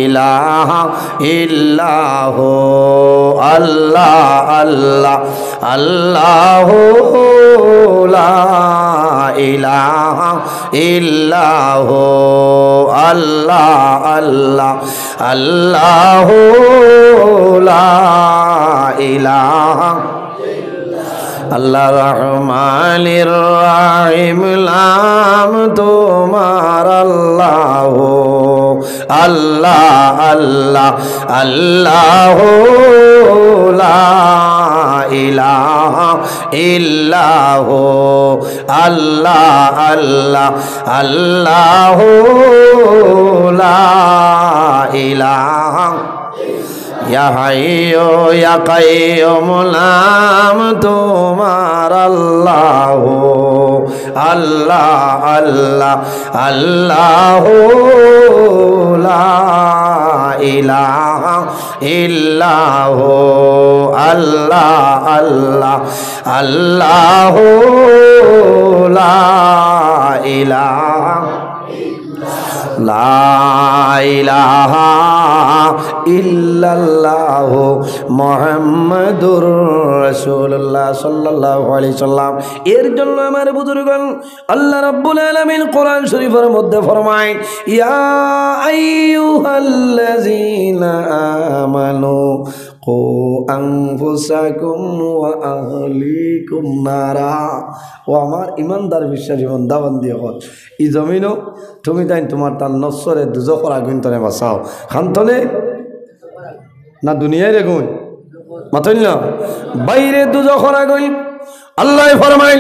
ইলাহা ইল্লাহু, আল্লাহ, আল্লাহ, আল্লাহু লা ইলাহা ইল্লাহু, আল্লাহ, আল্লাহ, আল্লাহু লা ইলাহা আল্লাহ রহমানির রহিম, নাম তোমার আল্লাহ, আল্লাহ, আল্লাহ, আল্লাহু লা ইলাহা ইল্লাহু, আল্লাহ, আল্লাহ, আল্লাহু লা ইলাহা ইয়া হাইয়ু ইয়া কাইয়ুম, নাম তোমার আল্লাহ, আল্লাহ, আল্লাহ, আল্লাহু লা ইলাহা ইল্লাহু, আল্লাহ, আল্লাহ, আল্লাহু লা ইলাহা লা ইলাহা ইল্লাল্লাহু মুহাম্মাদুর রাসূলুল্লাহ সাল্লাল্লাহু আলাইহি সাল্লাম। এর জন্য আমার বুজুর্গণ, আল্লাহ রাব্বুল আলামিন কোরআন শরীফের মধ্যে ফরমায়, ইয়া আইয়ুহাল্লাযীনা আমানু কু আনফুসাকুম ওয়া আহলিকুম নারা। ও আমার ইমানদার বিশ্বাসী বান্দা বান্দি অকল, ই জমিনো তুমি তাইন তোমার তান নফসরে দুজখর আগুইন তনে বাঁচাও। খান তনে না দুনিয়ার আগুইন? মাতইন না? বাইরে দুজখর আগুইন। আল্লায় ফরমাইন,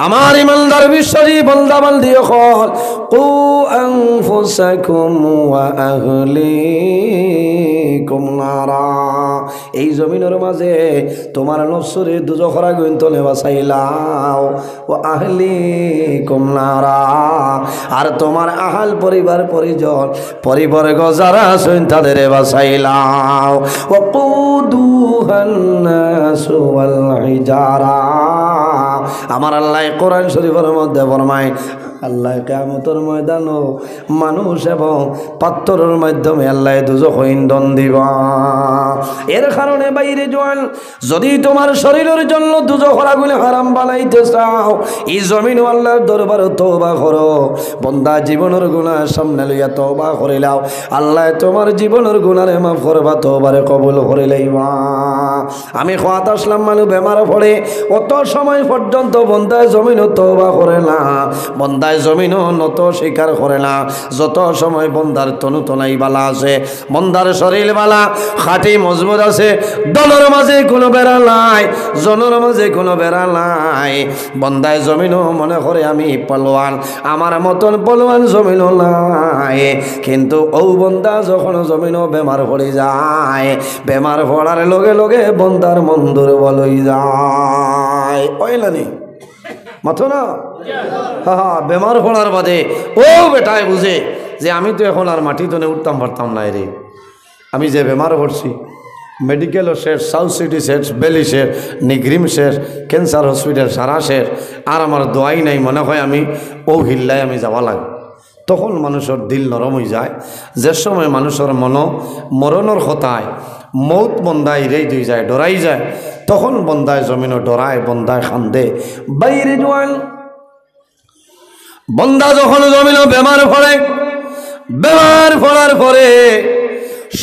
আমার ইমানদার বিশ্বাসী বান্দা বান্দি অকল, কু আনফুসাকুম ওয়া আহলিকুম নারা। এই জমিনর মাঝে তোমার নফসরে দুজখর আগুইন তনে বাঁচাইলাও, ওয়া আহলিকুম নারা, আর তোমার আহাল পরিবার পরিজন পরিবর্গ যারা আছইন তাদেরে বাঁচাইলাও। ওয়া কুদুহান নাসু ওয়াল হিজারা। আমার আল্লায় কোরআন শরীফের মধ্যে ফরমায়, আল্লায় কিয়ামতর ময়দানো মানুষ এবং পাত্থরর মাধ্যমে আল্লায় দুজখ ইন্ধন দিবা। এর কারণে বাইরে জোয়ান, যদি তোমার শরীরর জন্য দুজখর আগুন হারাম বানাইতে চাও, ই জমিনো আল্লার দরবারো তওবা করো। বন্দা জীবনর গুনাহ সামনে লইয়া তওবা করিলাও, আল্লায় তোমার জীবনর গুনারে মাফ করবা, তওবারে কবুল করিলাইবা। আমি কওয়াত আসলাম, মানুষ বেমার পড়ে, অত সময় পর্যন্ত বন্দায় জমিনো তওবা করে না, বন্দায় জমিনো নত স্বীকার করে না। যত সময় বন্দার তনু তনাই বালা আছে, বন্দার শরীর বালা, খাঁটি মজবুত আছে, দলর মাঝে কোনো বেড়া নাই, জনর মাঝে কোনো বেড়া নাই। বন্দায় জমিনো মনে করে আমি পালোয়ান, আমার মতন পালোয়ান জমিনো নাই। কিন্তু ও বন্দা যখন জমিনো বেমার পড়ি যায়, বেমার পড়ার লগে লগে বন্দার মন দুর্বল হয়ে যায়। হয় না নি? মাতো না? হা হা, বেমার পড়ার বাদে ও বেটায় বুঝে যে আমি তো এখন আর মাটি তনে উঠতাম পারতাম না রে। আমি যে বেমার পড়ছি, মেডিকেলও শেষ, সাউথ সিটি শেষ, বেলি শেষ, নিগ্রিম শেষ, ক্যান্সার হসপিটাল সারা শেষ, আর আমার দোয়াই নাই, মনে হয় আমি ও হিল্লায় আমি যাওয়া লাগে। তখন মানুষর দিল নরম হয়ে যায়। যে সময় মানুষর মনো মরণর কথায় মৌত বন্দায় রেই দুই যায়, ডরাই যায়, তখন বন্দায় জমিনো ডরায়, বন্দায় কান্দে। বাইরে জোয়ান, বন্দা যখন জমিনো বেমার পড়ে, বেমার পড়ার পরে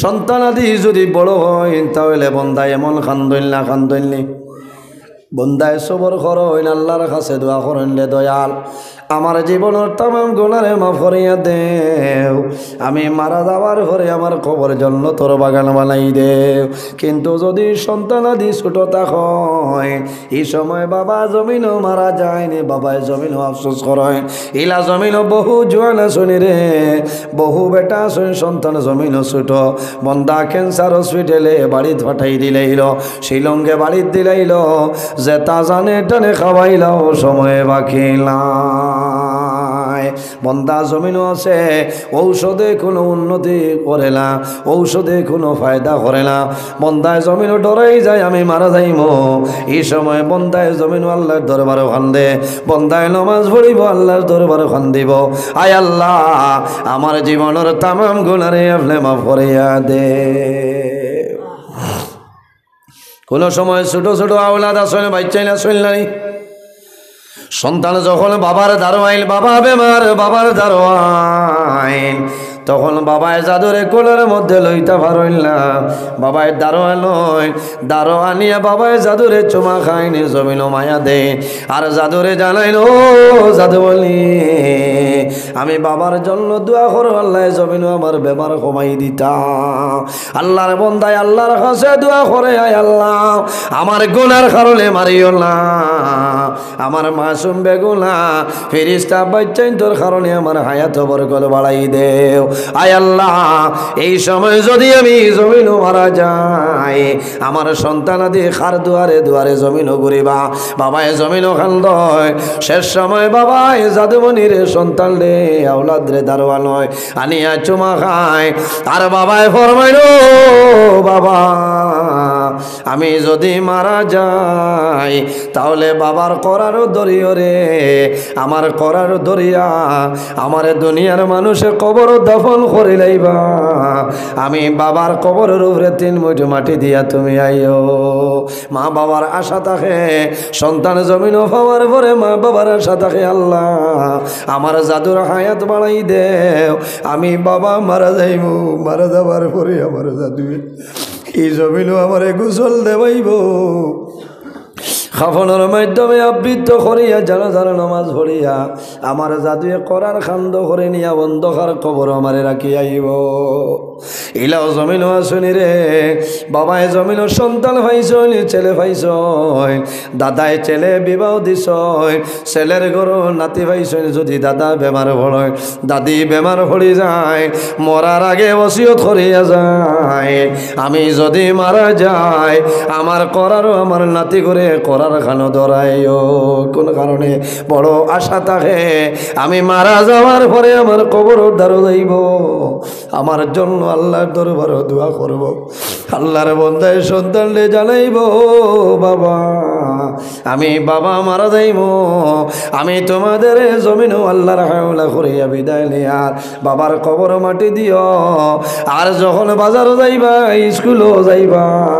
সন্তানাদি যদি বড় হয়, তাহলে বন্দায় এমন কান্দইন না, কান্দইন নি। বন্দায় সবর করইন, আল্লাহর কাছে দোয়া করইন, রে দয়াল, আমার জীবনর তামাম গুনারে মাফ করিয়া দেও, আমি মারা যাওয়ার পরে আমার কবর জন্নতর বাগান বানাই দেও। কিন্তু যদি সন্তানাদি ছোট থাকইন, ই সময় বাবা জমিনো মারা যাইন, বাবায় জমিনো আফসোস করইন। ইলা জমিনো বহু জোয়ান আছইন রে, বহু বেটা আছইন, সন্তান জমিনো ছোট। বন্দা ক্যান্সার হসপিটালে বাড়িত পাঠাই দিলাইল, শিলংয়ে বাড়িত দিলাইল। যেতা জানে টানে খাওয়াইলাও, সময় বাকি নাই। বন্দা জমিনো আছে, ঔষধে কোনো উন্নতি করে না, ঔষধে কোনো ফায়দা করে না। বন্দায় জমিনো ডরাই যায়, আমি মারা যাইমু। ই সময় বন্দায় জমিনো আল্লাহর দরবারো কান্দে, বন্দায় নমাজ পড়িব, আল্লাহর দরবারো কান্দিব, আয় আল্লাহ, আমার জীবনর তামাম গুনারে আপনে মাফ করিয়া দে। কোনো সময় ছোট ছোট আওলাদ আছইন, বাচ্চাইন আছইন নাই, সন্তান যখন বাবার দারো আইল, বাবা বেমার, বাবার দারো আইল, তখন বাবায় জাদুরে কোলের মধ্যে লইতা পারইন না। বাবায় দারো আনইন, দারো আনিয়া বাবায় জাদুরে চুমা খাইন, জমিনো মায়া দেইন, আর জাদুরে জানাইন, "ও জাদু বলি, আমি বাবার জন্য দোয়া করো, আল্লাহ জমিনো আমার বেমার কমাই দিতা।" আল্লাহর বন্দায় আল্লাহর কাছে দোয়া করে, "আয় আল্লাহ, আমার গুনার কারণে মারিও না, আমার মাসুম বেগুনা ফিরিস্তা বাচ্চাইন্তর কারণে আমার হায়াত বরকত বাড়াই দেও। আয় আল্লাহ, এই সময় যদি আমি জমিনো মারা যাই, আমার সন্তানাদি কার দুয়ারে দুয়ারে জমিনো ঘুরিবা।" বাবায় জমিনো কান্দইন, শেষ সময় বাবায় জাদুমণিরে সন্তানরে আওলাদরে দারো আনইন, আনিয়া চুমা খাইন। আর বাবায় ফরমাইন, "ও বাবা, আমি যদি মারা যাই, তাহলে বাবার করারও দরিও রে, আমার করারও দরিয়া, আমারে দুনিয়ার মানুষে কবরো দাফন করিলাইবা, আমি বাবার কবরর উপরে তিন মুঠ মাটি দিয়া তুমি আইও।" মা বাবার আশা থাকে, সন্তান জমিনো পাওয়ার পরে মা বাবার আশা থাকে, "আল্লাহ, আমার জাদুর হায়াত বাড়াই দেও, আমি বাবা মারা যাইমু, মারা যাওয়ার পরে আমার জাদুয়ে ই জমিনো আমারে গোসল দেওয়াইব, কাফনর মাধ্যমে আবৃত করিয়া জানাজার নামাজ পড়িয়া আমার জাদুয়ে করার কান্দ করে নিয়া অন্ধকার কবরো আমারে রাখি আইব।" ইলাও জমিনো আছইন রে, বাবায় জমিনো সন্তান পাইছইন, ছেলে পাইছইন, দাদায় ছেলে বিবাহ দিছইন, ছেলের ঘরো নাতি পাইছইন, যদি দাদা বেমার পড়ইন, দাদি বেমার পড়ি যায়, মরার আগে ওসিয়ত করিয়া যায়, "আমি যদি মারা যাই, আমার করারও আমার নাতি করে করার খানো ধরাইও।" কোন কারণে বড় আশা থাকে, "আমি মারা যাওয়ার পরে আমার কবরর দারো যাইব, আমার জন্য আল্লাহর দরবারো দোয়া করব।" আল্লাহর বন্দায় সন্তানরে জানাইব, "বাবা, আমি বাবা মারা যাইমু, আমি তোমাদের জমিনো আল্লাহর হাওলা করিয়া বিদায় নিয়ার বাবার কবর মাটি দিও। আর যখন বাজারো যাইবা, স্কুলো যাইবা,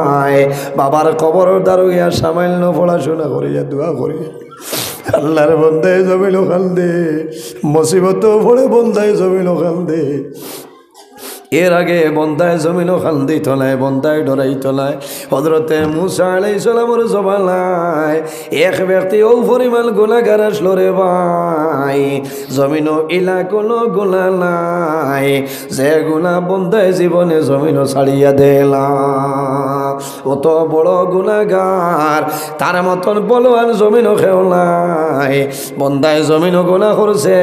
বাবার কবর দারো গিয়া সামান্য পড়াশোনা করিয়া দোয়া করি।" আল্লাহর বন্দায় জমিনো কান্দে, মুসিবতো পড়ে বন্দায় জমিনো কান্দে। এর আগে বন্দায় জমিনো কান্দিত নায়, বন্দায় ডরাইত নায়। হযরতে মুসা আলাইহিস সালামর জমানায় এক ব্যক্তি অউ পরিমাণ গুনাগার আছলো রে ভাই, জমিনো ইলা কুনু গুনা নাই, যে গুনা বন্দায় জীবনে জমিনো ছাড়িয়া দেয় না। অত বড় গুনাগার, তার মতন বলওয়ান জমিনো কেউ নাই। বন্দায় জমিনো গুনা করছে,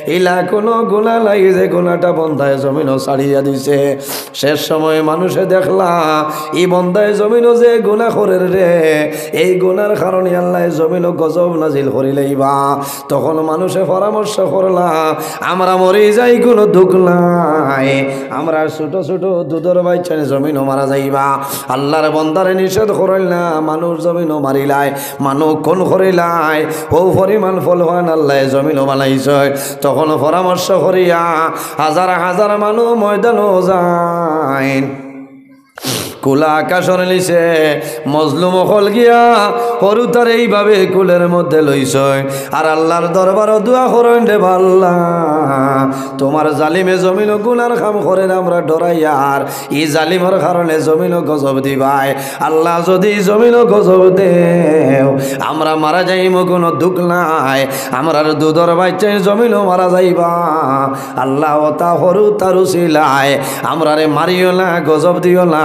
ইলা কুনু গুনা নাই যে গুনাটা বন্দায় জমিনো ছাড়িয়া দিছে। শেষ সময় মানুষে দেখলা, ই বন্দায় জমিনো যে গুনা করের রে, এই গুনার কারণে আল্লায় জমিনো গজব নাজিল করিলাইবা। তখন মানুষে পরামর্শ করলা, "আমরা মরি যাই, কুনু দুখ নাই, আমরা ছোট ছোট দুধর বাচ্চাইন জমিনো মারা যাইবা।" আল্লাহর বন্দারে নিষেধ করইন না, মানুষ জমিনো মারিলায়, মানুষ খুন করিলায়, অউ পরিমাণ ফলওয়ান আল্লায় জমিনো বানাইছে। তখন পরামর্শ করিয়া হাজার হাজার মানুষ ময়দানো যাইন। খোলা আকাশর নিচে মজলুম অকল গিয়া হুরুতারে এইভাবে কুলর মধ্যে লইছইন। আর আল্লার দরবারো দোয়া করইন, রে আল্লা, তুমার জালিমে জমিনো গুনার কাম করের, আমরা ডরাইয়ার ই জালিমর কারণে জমিনো গজব দিবায়। আল্লা, যুদি জমিনো গজব দেও, আমরা মারা যাইমু, কুনু দুখ নাই, আমরার দুধর বাইচ্চাইন জমিনো মারা যাইবা। আল্লা, অতা হুরুতার উছিলায় আমরারে মারিও না, গজব দিও না,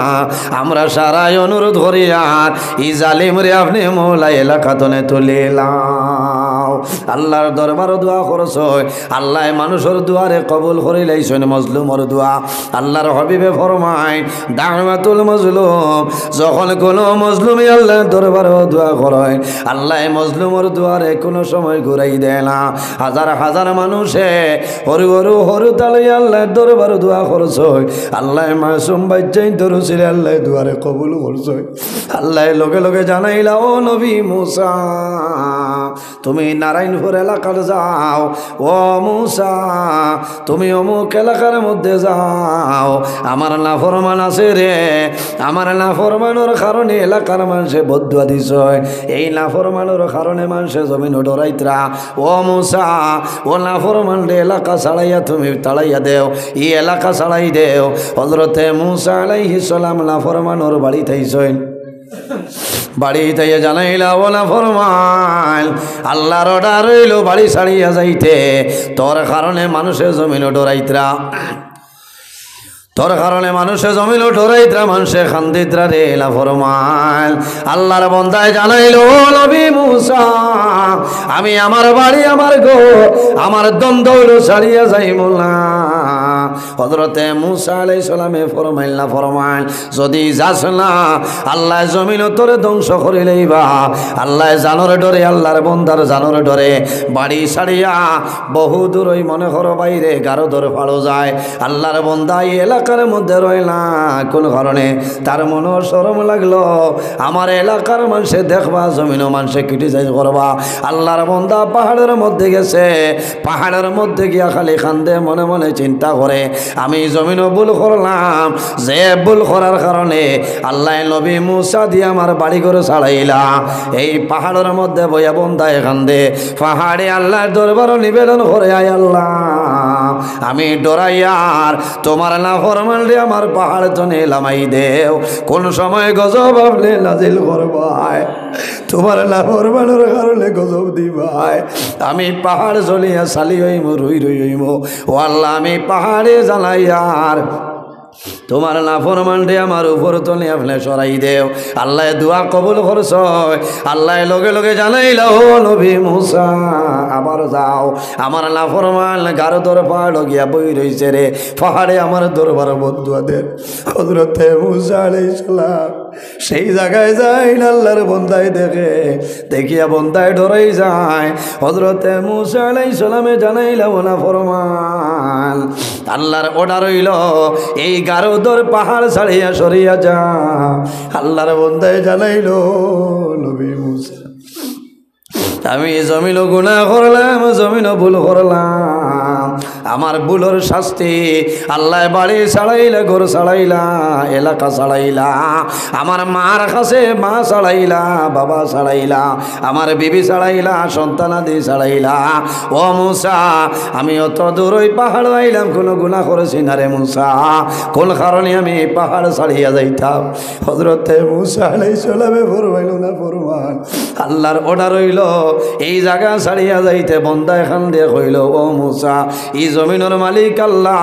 আমরা সারায় অনুরোধ করিয়ার ই জালিমরে আপনে মওলা এলাকা তনে তুলিলাও। আল্লার দরবারো দোয়া করছইন, আল্লায় মানুষর দোয়ারে কবুল করিলাইছইন, মজলুমর দোয়া। আল্লার হাবিবে ফরমাইন, দাওয়াতুল মজলুম, যখন কুনু মজলুমে আল্লার দরবারো দোয়া করইন, আল্লায় মজলুমর দোয়ারে কুনু সময় ঘুরাই দেয় না। হাজার হাজার মানুষে হুরু হুরু হুরুতা লইয়া আল্লার দরবারো দোয়া করছইন, আল্লায় মাসুম বাইচ্চাইন্তর উছিলায় আল্লায় দোয়ারে কবুল করছইন। আল্লায় লগে লগে জানাইলা, ও নবী মুসা, তুমি নারায়ণপুর এলাকাত যাও। ও মুসা, তুমি অমুক এলাকার মধ্যে যাও, আমার নাফরমান আছে রে, আমার নাফরমানর কারণে এলাকার মানষে বদদোয়া দিছইন, এই নাফরমানর কারণে মানষে জমিনো ডরাইতরা। ও মুসা, ও নাফরমানরে এলাকা ছাড়াইয়া তুমি তাড়াইয়া দেও, ই এলাকা ছাড়াই দেও। হজরতে মুসা আলাইহিস সালাম নাফরমানর বাড়িত আইছইন। বাড়িত আইয়া জানাইলা, ও নাফরমান, আল্লার অর্ডার অইলো বাড়ি ছাড়িয়া যাইতে, তোর কারণে মানষে জমিনো ডরাইতরা, তোর কারণে মানষে জমিনো ডরাইতরা, মানষে কান্দিতরা রে নাফরমান। আল্লার বন্দায় জানাইলো, ও নবী মুসা, আমি আমার বাড়ি, আমার ঘর, আমার ধন দৌলত ছাড়িয়া যাইমু না। হজরতে মুসা আলাইহিস সালামে ফরমাইলা, ফরমাইন, যুদি যাস না, আল্লায় জমিনো তোরে ধ্বংস করিলাইবা। আল্লায় জানর ডরে, আল্লার বন্দার জানর ডরে বাড়ি ছাড়িয়া বহু দূর, ওই মনে করো বাইরে গারো দর পাড়ো যায়। আল্লার বন্দা ই এলাকার মধ্যে রয় না, কুন কারণে? তার মনো শরম লাগলো, আমার এলাকার মানষে দেখবা, জমিনো মানষে criticize করবা। আল্লার বন্দা পাহাড়র মধ্যে গেছে, পাহাড়র মধ্যে গিয়া খালি কান্দে, মনে মনে চিন্তা করে, আমি জমিনো ভুল করলাম, যে ভুল করার কারণে আল্লায় নবী মুসা দিয়া আমার বাড়ি ঘর ছাড়াইলা। এই পাহাড়র মধ্যে বইয়া বন্দায় কান্দে, পাহাড়ে আল্লার দরবারো নিবেদন করে, আয় আল্লা, আমি ডরাইয়ার, তুমার নাফরমানরে আমার পাহাড় তনে লামাই দেও। কুন সময় গজব আপনে নাজিল করবায়? তুমার নাফরমানর কারণে গজব দিবায়। আমি পাহাড় জ্বলিয়া ছালি অইমু, রুই রুই অইমু। ও আল্লা, আমি পাহাড়ে জানাইয়ার, তুমার নাফরমানরে আমার উপর তনে আপনে সরাই দেও। আল্লায় দোয়া কবুল করছইন। আল্লায় লগে লগে জানাইলা, ও নবী মুসা, আবার যাও, আমার নাফরমান গারো দর পাহাড়ো গিয়া বই রইছে রে, পাহাড়ে আমার দরবারো বদদোয়া দের। হজরতে মুসা আলাইহিস সালাম সেই জাগায় যাইন, আল্লার বন্দায় দেখে, দেখিয়া বন্দায় ডরাই যায়। হজরতে মুসা আলাইহিস সালামে জানাইলা, ও নাফরমান, আল্লার অর্ডার অইলো, এই গারো দর পাহাড় ছাড়িয়া সরিয়া যা। আল্লার বন্দায় জানাইলো, নবী মুসা, আমি জমিনো গুনা করলাম, জমিনো ভুল করলাম। আমার ভুলর শাস্তি, আল্লায় বাড়ি ছাড়াইলা, ঘর ছাড়াইলা, এলাকা ছাড়াইলা, আমার মার কাছে মা ছাড়াইলা, বাবা ছাড়াইলা, আমার বিবি ছাড়াইলা, সন্তানাদি ছাড়াইলা। ও মুসা, আমি অত দূর ওই পাহাড়ো আইলাম, কুনু গুনা করছি না রে মুসা, কুন কারণে আমি এই পাহাড় ছাড়িয়া যাইতাম? হজরতে মুসা আলাইহিস সালামে ফরমাইলো, নাফরমান, আল্লার অর্ডার অইলো, এই জাগা ছাড়িয়া যাইতে। বন্দায় কান্দে কইলো, ও মুসা, ই জমিনর মালিক আল্লা,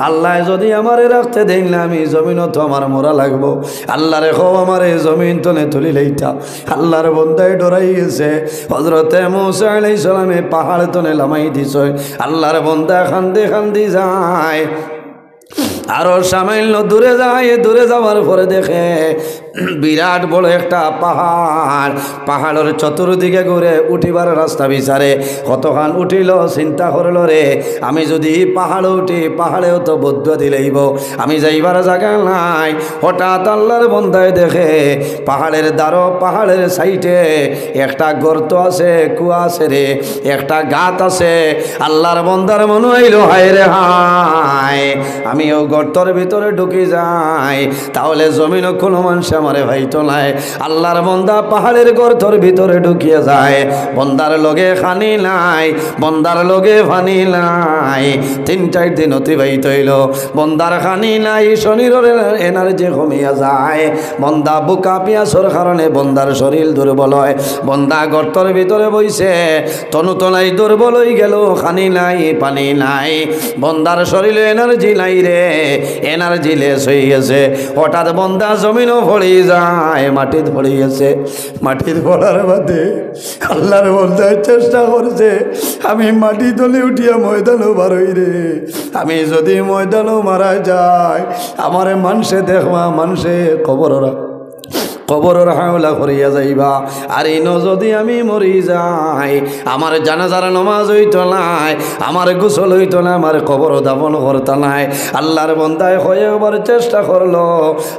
আল্লায় যুদি আমারে রাখতে দেইন না, আমি ই জমিনো তো আমার মরা লাগবো। আল্লারে কও আমারে ই জমিন তনে তুলিলাইতা। আল্লার বন্দায় ডরাই গেছে। হজরতে মুসা আলাইহিস সালামে পাহাড় তনে লামাই দিছইন। আল্লার বন্দায় কান্দি কান্দি যায়। আরো সামান্য দূরে যায়, দূরে যাওয়ার পরে দেখে বিরাট বড় একটা পাহাড়, পাহাড়র চতুর্দিকে ঘুরে উঠিবার রাস্তা বিচারে। কতখান উঠিল, চিন্তা করল, "রে, আমি যদি ই পাহাড়ো উঠি, পাহাড়েও তো বদদোয়া দিলাইবো, আমি যাইবার জাগা নাই।" হঠাৎ আল্লাহর বন্দায় দেখে পাহাড়র দারো, পাহাড়র সাইডে একটা গর্ত আছে, কুয়া আছে রে, একটা গাত আছে। আল্লাহর বন্দার মনো অইল, "হায় রে হায়, আমি অউ গর্তর ভিতরে ঢুকি যাই, তাহলে জমিনো কুনু মানষে আমারে পাইতো নায়।" আল্লাহর বন্দা পাহাড়র গর্তর ভিতরে ঢুকিয়া যায়। বন্দার লগে খানি নাই, বন্দার লগে পানি নাই। তিন চাইর দিন অতিবাহিত অইল, বন্দার খানি নাই, শরীরর এনার্জি কমিয়া যায়। বন্দা বুকা পিয়াসর কারণে বন্দার শরীর দুর্বল অয়। বন্দা গর্তর ভিতরে বইছে, তনু তনাই দুর্বল অইগেল, খানি নাই, পানি নাই। বন্দার শরীরো এনার্জি নাই রে, এনার্জি লেস অইগেছে। হঠাৎ বন্দা জমিনো পড়ি যায়, মাটিত পড়ি গেছে। মাটিত পড়ার বাদে আল্লাহর বন্দায় চেষ্টা করছে, "আমি মাটি তলে উঠিয়া ময়দানো বারই রে, আমি যদি ময়দানো মারা যাই, আমারে মানষে দেখবা, মানষে কবরর, কবরর হাওলা করিয়া যাইবা। আর ইনো যদি আমি মরি যাই, আমার জানাজার নমাজ অইতো নায়, আমার গোসল অইতো নায়, আমার কবরো দাফন করতা নায়।" আল্লাহর বন্দায় কয়েকবার চেষ্টা করল,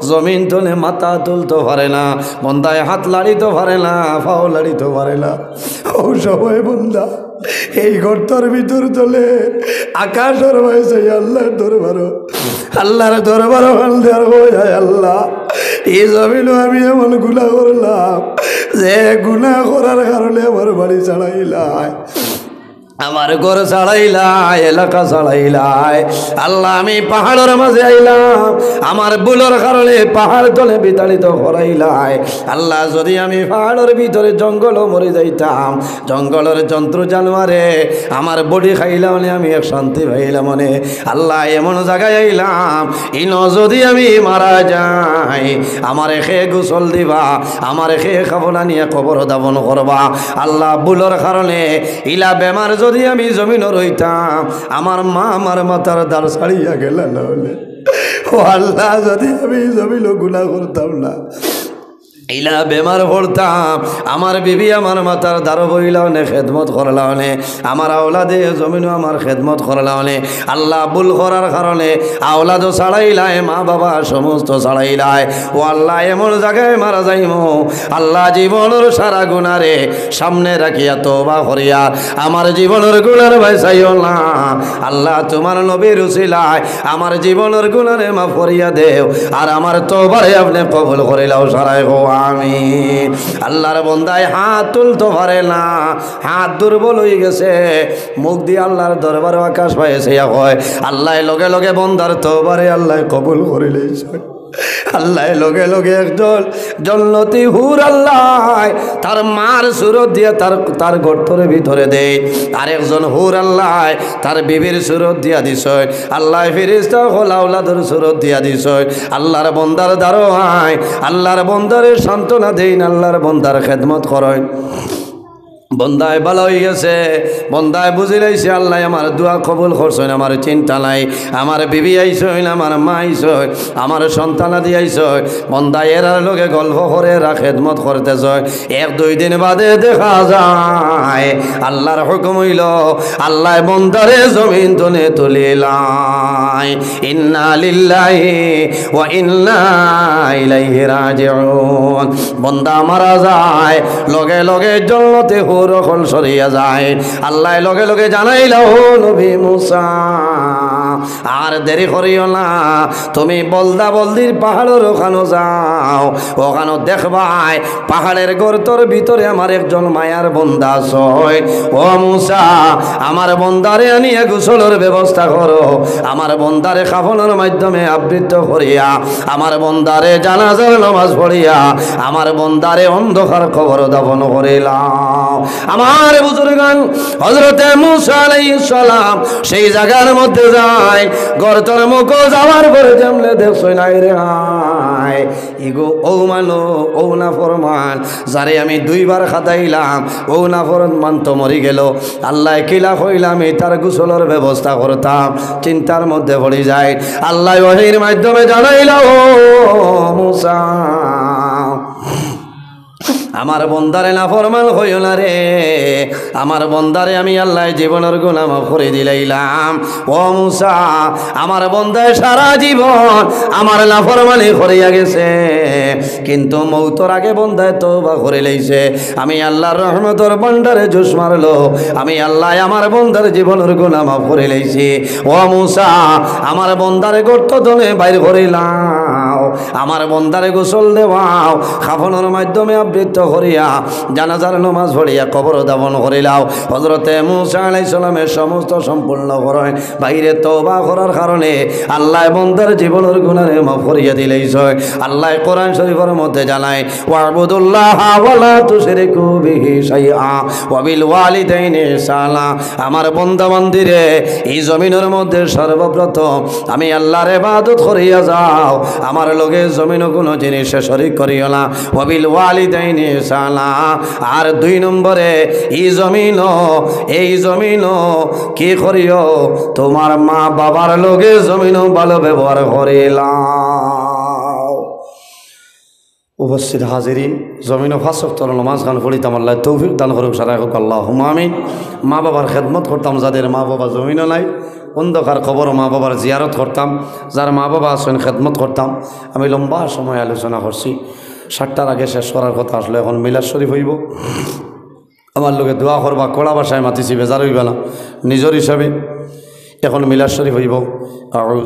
জমিন তনে মাথা তুলতো পারে না, বন্দায় হাত লাড়িতো পারে না, পাও লাড়িতো পারে না। অউ সময় বন্দা এই গর্তর ভিতর তলে আকাশর বায় চাই আল্লাহর দরবারো, আল্লাহর দরবারো কান্দে আর কয়, "হায় আল্লাহ, ই জমিনো আমি এমন গুনা করলাম, যে গুনা করার কারণে আমার বাড়ি ছাড়াইলায়, আমার ঘর ছাড়াইলায়, এলাকা ছাড়াইলায়। আল্লাহ, আমি পাহাড়র মাঝে আইলাম, আমার ভুলর কারণে পাহাড় তলে বিতাড়িত করাইলায়। আল্লাহ, যদি আমি পাহাড়র ভিতরে জঙ্গলো মরি যাইতাম, জঙ্গলর জন্তু জানোয়ারে আমার বডি খাইলা অনে আমি এক শান্তি পাইলাম অনে। আল্লাহ, এমন জাগায় আইলাম, ইনো যদি আমি মারা যাই, আমারে কে গোসল দিবা, আমারে কে কাফন আনিয়া কবরো দাফন করবা। আল্লাহ, ভুলর কারণে ইলা বেমার যদি আমি জমিনো রইতাম, আমার মা আমার মাথার দাড় ছাড়িয়া গেলা না অনে। ও আল্লাহ, যদি আমি জমিনো গুনা করতাম না, ইলা বেমার পড়তাম, আমার বিবি আমার মাথার দাড়ো বইলা অনে, খেদমত করলা অনে, আমার আওলাদে জমিনো আমার খেদমত করলা অনে। আল্লাহ, ভুল করার কারণে আওলাদও ছাড়াইলায়, মা বাবা সমস্ত ছাড়াইলায়। ও আল্লাহ, এমন জাগায় মারা যাইমু, আল্লাহ, জীবনর সারা গুনারে সামনে রাখিয়া তওবা করিয়া আমার জীবনর গুনার বায় চাইও না। আল্লাহ, তুমার নবীর উসিলায় আমার জীবনর গুনারে মাফ করিয়া দেও, আর আমার তওবারে আপনে কবুল করিলাও। সারায় কও আমিন। আল্লাহর বন্দায় হাত তুলতো পারে না, হাত দুর্বল অইগেছে। মুখদি আল্লাহর দরবারো আকাশ বায় চাইয়া কয়, আল্লায় লগে লগে বন্দার তওবারে আল্লায় কবুল করিলাইছইন। আল্লায় লগে লগে একজন জন্নতি হুর আল্লায় তার মার সুরত দিয়া তার, তার গর্তর ভিতরে দেয়। আরেকজন হুর আল্লায় তার বিবির সুরত দিয়া দিছইন। আল্লায় ফিরিস্তা অকল আওলাদর সুরত দিয়া দিছইন। আল্লাহর বন্দার দাড়ো আয়, আল্লাহর বন্দারে সান্ত্বনা দেইন, আল্লাহর বন্দার খেদমত করইন। বন্দায় ভালা অইগেছে, বন্দায় বুঝিলাইছে, আল্লায় আমার দোয়া কবুল করছইন, আমার চিন্তা নাই, আমার বিবি আইছইন, আমার মা আইছইন, আমার সন্তানাদি আইছইন। বন্দায় এরার লগে গল্প করে, এরার খেদমত করতে যায়। এক দুই দিন বাদে দেখা যায়, আল্লাহর হুকুম অইলো, আল্লায় বন্দারে জমিন তনে তুলিলাইন। ইন্না লিল্লাহি ওয়া ইন্না ইলাইহি রাজিউন। বন্দা মারা যায়, লগে লগে জন্নতি হুর অকল সরিয়া যায়। আল্লায় লগে লগে জানাইলা, "ও নবী মুসা, আর দেরি করিও না, তুমি বলদা বলদির পাহাড়র অখানো যাও, অখানো দেখবায় পাহাড়র গর্তর ভিতরে আমার একজন মায়ার বন্দা আছইন। ও মুসা, আমার বন্দারে আনিয়া গোসলর ব্যবস্থা করো, আমার বন্দারে কাফনর মাধ্যমে আবৃত করিয়া, আমার বন্দারে জানাজার নামাজ পড়িয়া, আমার বন্দারে অন্ধকার কবরো দাফন করিলাও।" আমার বুজুর্গান, হযরতে মুসা আলাইহিস সালাম সেই জাগার মধ্যে যায়, গর্তর মুখো যাওয়ার পরে যেমনে দেখছইন, হায় রে হায়, ইগু অউ মানুষ, অউ নাফরমান, যারে আমি দুইবার খেদাইলাম, অউ নাফরমান তো মরি গেল। আল্লায় কিলা কইলা, আমি তার গোসলর ব্যবস্থা করতাম। চিন্তার মধ্যে পড়ি যায়। আল্লায় ওহীর মাধ্যমে জানাইলা, "ও মুসা, আমার বন্দারে নাফরমান কইও না রে, আমার বন্দারে আমি আল্লায় জীবনর গুনা মাফ করি দিলাইলাম। ও মুসা, আমার বন্দায় সারা জীবন আমার নাফরমানি করিয়া গেছে, কিন্তু মৌতর আগে বন্দায় তওবা করি লাইছে। আমি আল্লার রহমতর ভান্ডারে জুস মারলো, আমি আল্লায় আমার বন্দার জীবনর গুনা মাফ করি লাইছি। ও মুসা, আমার বন্দারে গর্ত তনে বাইর করিলাও, আমার বন্দারে গোসল দেওয়াও, কাফনর মাধ্যমে আবৃত করিয়া জানাজার নমাজ পড়িয়া কবর দাফন করিলাও। হজরতে মুসা আলাইহিস সালামে সমস্ত সম্পূর্ণ করইন। বাইরে তওবা করার কারণে আল্লায় বন্দার জীবনর গুনারে মাফ করিয়া দিলাইছইন। আল্লায় কোরআন শরীফর মধ্যে জানায়, "ওয়াবুদুল্লাহা ওয়ালা তুশরিকু বিহি শাইআ ওয়াবিল ওয়ালিদাইনি ইহসানা।" আমার বন্দা বান্দিরে, ই জমিনর মধ্যে সর্বপ্রথম আমি আল্লার ইবাদত করিয়া যাও, আমার লগে জমিনো কুনু জিনিসে শরিক করিও না। ওয়াবিল ওয়ালিদাইনি ইহসানা। আর দুই নম্বরে, ই জমিনো, এই জমিনো কি করিও? তুমার মা বাবার লগে জমিনো ভালো ব্যবহার করিলাও। উপস্থিত হাজিরিন, জমিনো পাঁচ ওয়াক্তর নমাজ খান পড়িতাম, আল্লায় তৌফিক দান করুক, সারাই হোক, আল্লাহুম্মা আমিন। মা বাবার খেদমত করতাম, যাদের মা বাবা জমিনো নাই, অন্ধকার কবরো মা বাবার জিয়ারত করতাম, যার মা বাবা আছইন খেদমত করতাম। আমি লম্বা সময় আলোচনা করছি, সাতটার আগে শেষ করার কথা আছলো, এখন মিলাদ শরিফ অইবো। আমার লগে দোয়া করবা, কড়া ভাষায় মাতিছি, বেজার অইবা না, নিজর হিসাবে এখন মিলাদ শরিফ অইবো। আউযু